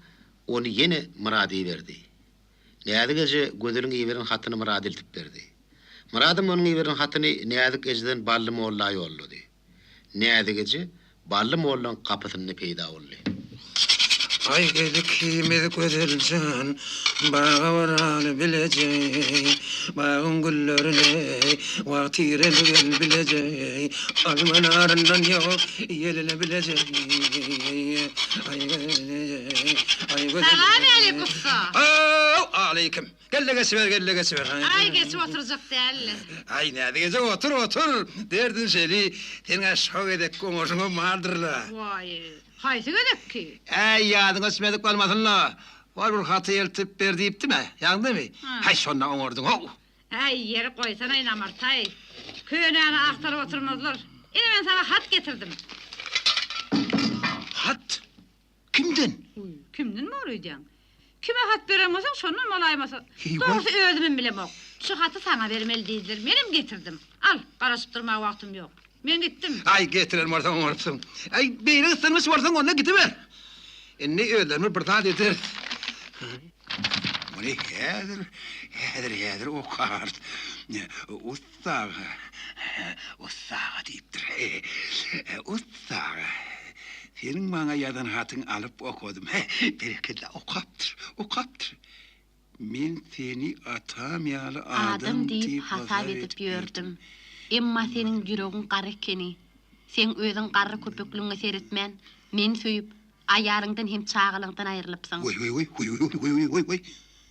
ony ýene Myrada iberdi. Näzik eje Gözeliň iberen hatyny Myrada eltip berdi. Myradam onuň iberen hatyny Näzik ejeden Bally molla ýollady. Näzik eje Bally mollaň gapysynda peýda boldy. Aý gel ikimiz Gözel jan, baga baraly bileje, Bagyň güllerine wagt ireli gel bileje, Alma naryndan ýok ýelele bileje, Aý gel eje, aý gözel. Salam älik ussa. Ow, aleýkim. Gel-de geçiber, gel-de geçiber. Aý, geçip oturjak däl-le. Aý, näzik eje, otur, otur. Derdin şeli, seniň-ä şo gezekki oňuşyňam bardyr-la. Waý, haýsy gezekki? Äý, ýadyňa düşmedik bolmasyn-la. Hol bir haty eltip ber diýipdim-ä, ýadyňdamy? Häý, şonda oňardyň-how. Äý, ýeri goýsana, namartaý. Könäni agtaryp oturmazlar. Ine, men saňa hat getirdim. Hat? Kimden? Uý, kimden bor öýdýäň? Kime hat beren bolsaň, şondan bolaýmasa. Dogrusy özümem bilemok. Şu haty saňa bermeli diýdiler, menem getirdim. Al, garaşyp durmaga wagtym ýok. Men gitdim. Aý, getiren bolsaň oňarypsyň. Aý, beýle gyssanmaç bolsaň, onda gidiber. Indi özlerimiz bir zat ederis. Muny häzir, häzir, häzir okarys. Ussa aga, ussa aga diýipdir. Ussa aga, seniň maňa ýazan hatyňy alyp okadym. Berekella, okapdyr, okapdyr. Men seni atam ýaly Adam diýip hasap edip ýördüm. Emma seniň ýüregiň gara ekeni. Seň özüň garry köpekligiňe seretmän, meni söýüp, Aýalyňdan hem çagalaňdan aýrylypsyň. Weý, weý, weý, weý, weý, weý, weý, weý, weý.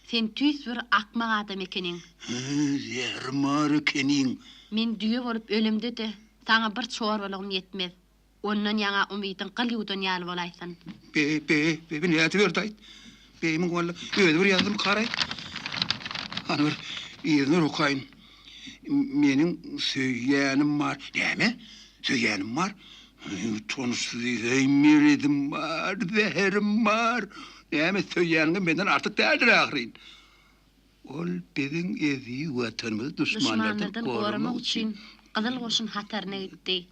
Sen tüýs bir akmak adam ekeniň. Zährimar ekeniň. Men düýe bolup ölemde-de, saňa bir çorbalygym ýetmez. Ondan ýaňa umydyň gyl ýuwdan ýaly bolaýsyn. Be, be, be, be, nädiberdi-aýt? Beýmiň walla, özi bir ýazdymy karaý. Hany bir yzyny bir okaýyn. Meniň söýýänim bar. Näme? Söýýänim bar? Utançsyz diýseň, meredim bar, zäherim bar. Näme söýýäniňem menden artyk däldir ahyryn. Ol biziň eziz Watanymyzy duşmanlardan goramak üçin Gyzyl Goşun hataryna gitdi.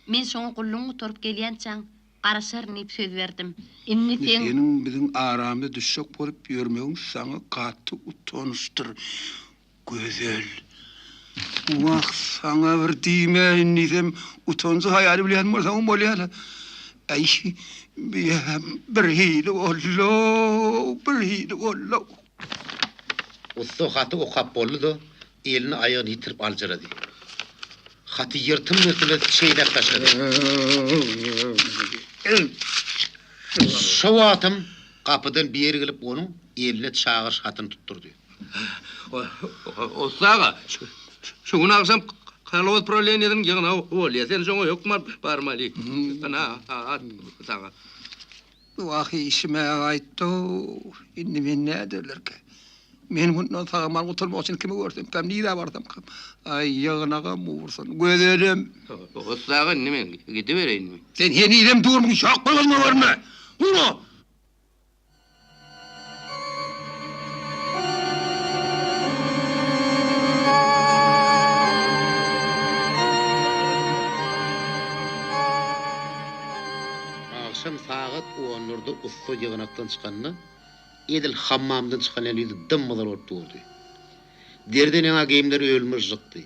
Men şoňa gullugyň gutaryp gelýänçäň garaşaryn diýip söz berdim. Indi seň. Seniň biziň aramyza düşjek bolup ýörmegiň saňa gaty utançdyr. Gözel. Wah, saňa bir diýmäýin diýsem, utanjy-haýaly bilýän bolsaňam bolýa-la. Äý, biýem birhili boldy-ow, birhili boldy-ow. Ussa haty okap boldy-da, elini-aýagyny ýitirip aljyrady. Haty ýyrtym-ýyrtym edip çeýnäp taşlady. Şo wagtam gapydan biri gelip onuň eline çagyryş hatyny tutdurdy. Ussa aga, şu gün agşam kolhoz prawleniýesiniň ýygnagy bolýar. Sen şoňa hökman barmaly. Ynha, hat saňa. Wah, işim-ä gaýtdy-ow. Indi men näderlerkä? Men mundan sag-aman gutulmak üçin kimi görsemkäm, nirä barsamkam? Aý, ýygnagam ursun, gözelem. Ussa aga, indi men gidibereýinmi? Sen henizem durmuň, şok gözüňe görme! Ura! Agşam sagat onlarda ussa ýygnakdan çykanda, edil hammamdan çykan ýaly ýüzi dym-gyzyl bolup durdy. Deriden ýaňa geýimleri ölmürjikdi.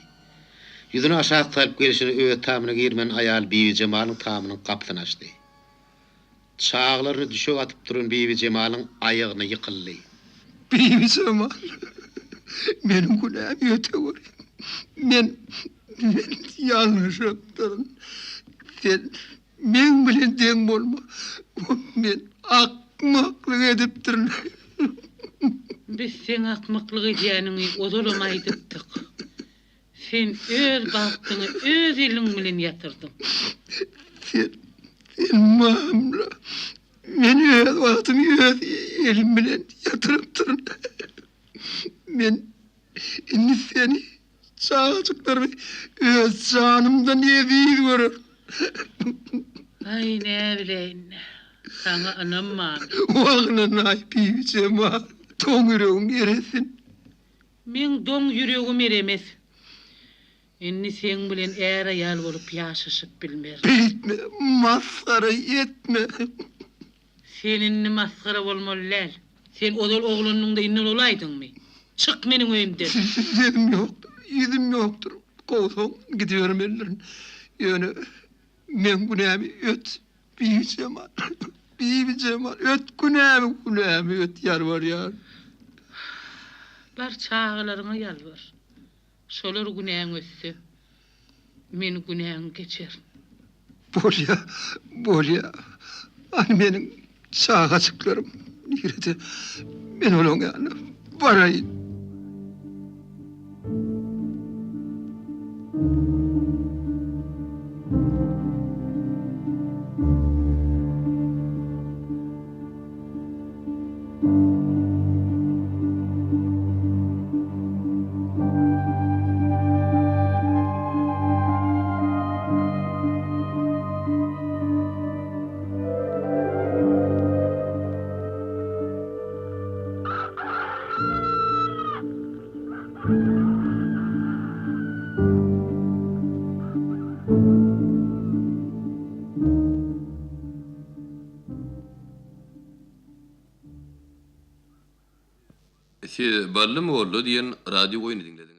Ýüzüni aşak salyp gelşine öz tamyna girmän aýaly Bibijemalyň tamynyň gapysyny açdy. Çagalaryny düşege atyp duran Bibijemalyň aýagyna ýykyldy. Bibijemal, meniň günämi öteweri. Men, men ýalňyşypdyryn. Sen meň bilen deň bolma. Men akmaklyk edipdirin. Biz seň akmaklyk edýäniňi ozalam aýdypdyk. Sen öz bagtyňy öz eliň bilen ýatyrdyň. Sen, sen mamla. Men öz bagtymy öz elim bilen ýatyrypdyryn. Men indi seni, çagajyklarymy öz janymdan eziz görerin. Aý, näbileýin, saňa ynam barmy? Wah, ynanaý, Bibijemal, doň ýüregiň eresin. Meň doň ýüregim eremes. Indi seň bilen är-aýal bolup ýaşaşyp bilmerin. Beýtme, masgara etme. Sen indi masgara bolmaly däl. Sen ozal oglanyňda indi bolaýdyňmy? Çyk meniň öýümden! Sözüm ýokdur, ýüzüm ýokdur. Kowsaň gidibermelidirin. Ýöne meň günämi öt, Bibijemal. Bibijemal, öt günämi, günämi öt, ýalbarýaryn. Bar çagalaryňa ýalbar. Şolar günäňi ötse, men günäňi geçerin. Bolýa, bolýa. Hany meniň çagajyklarym nirede? Men olaň ýanyna baraýyn. Siz Bally molla diýen radio oýny diňlediňiz.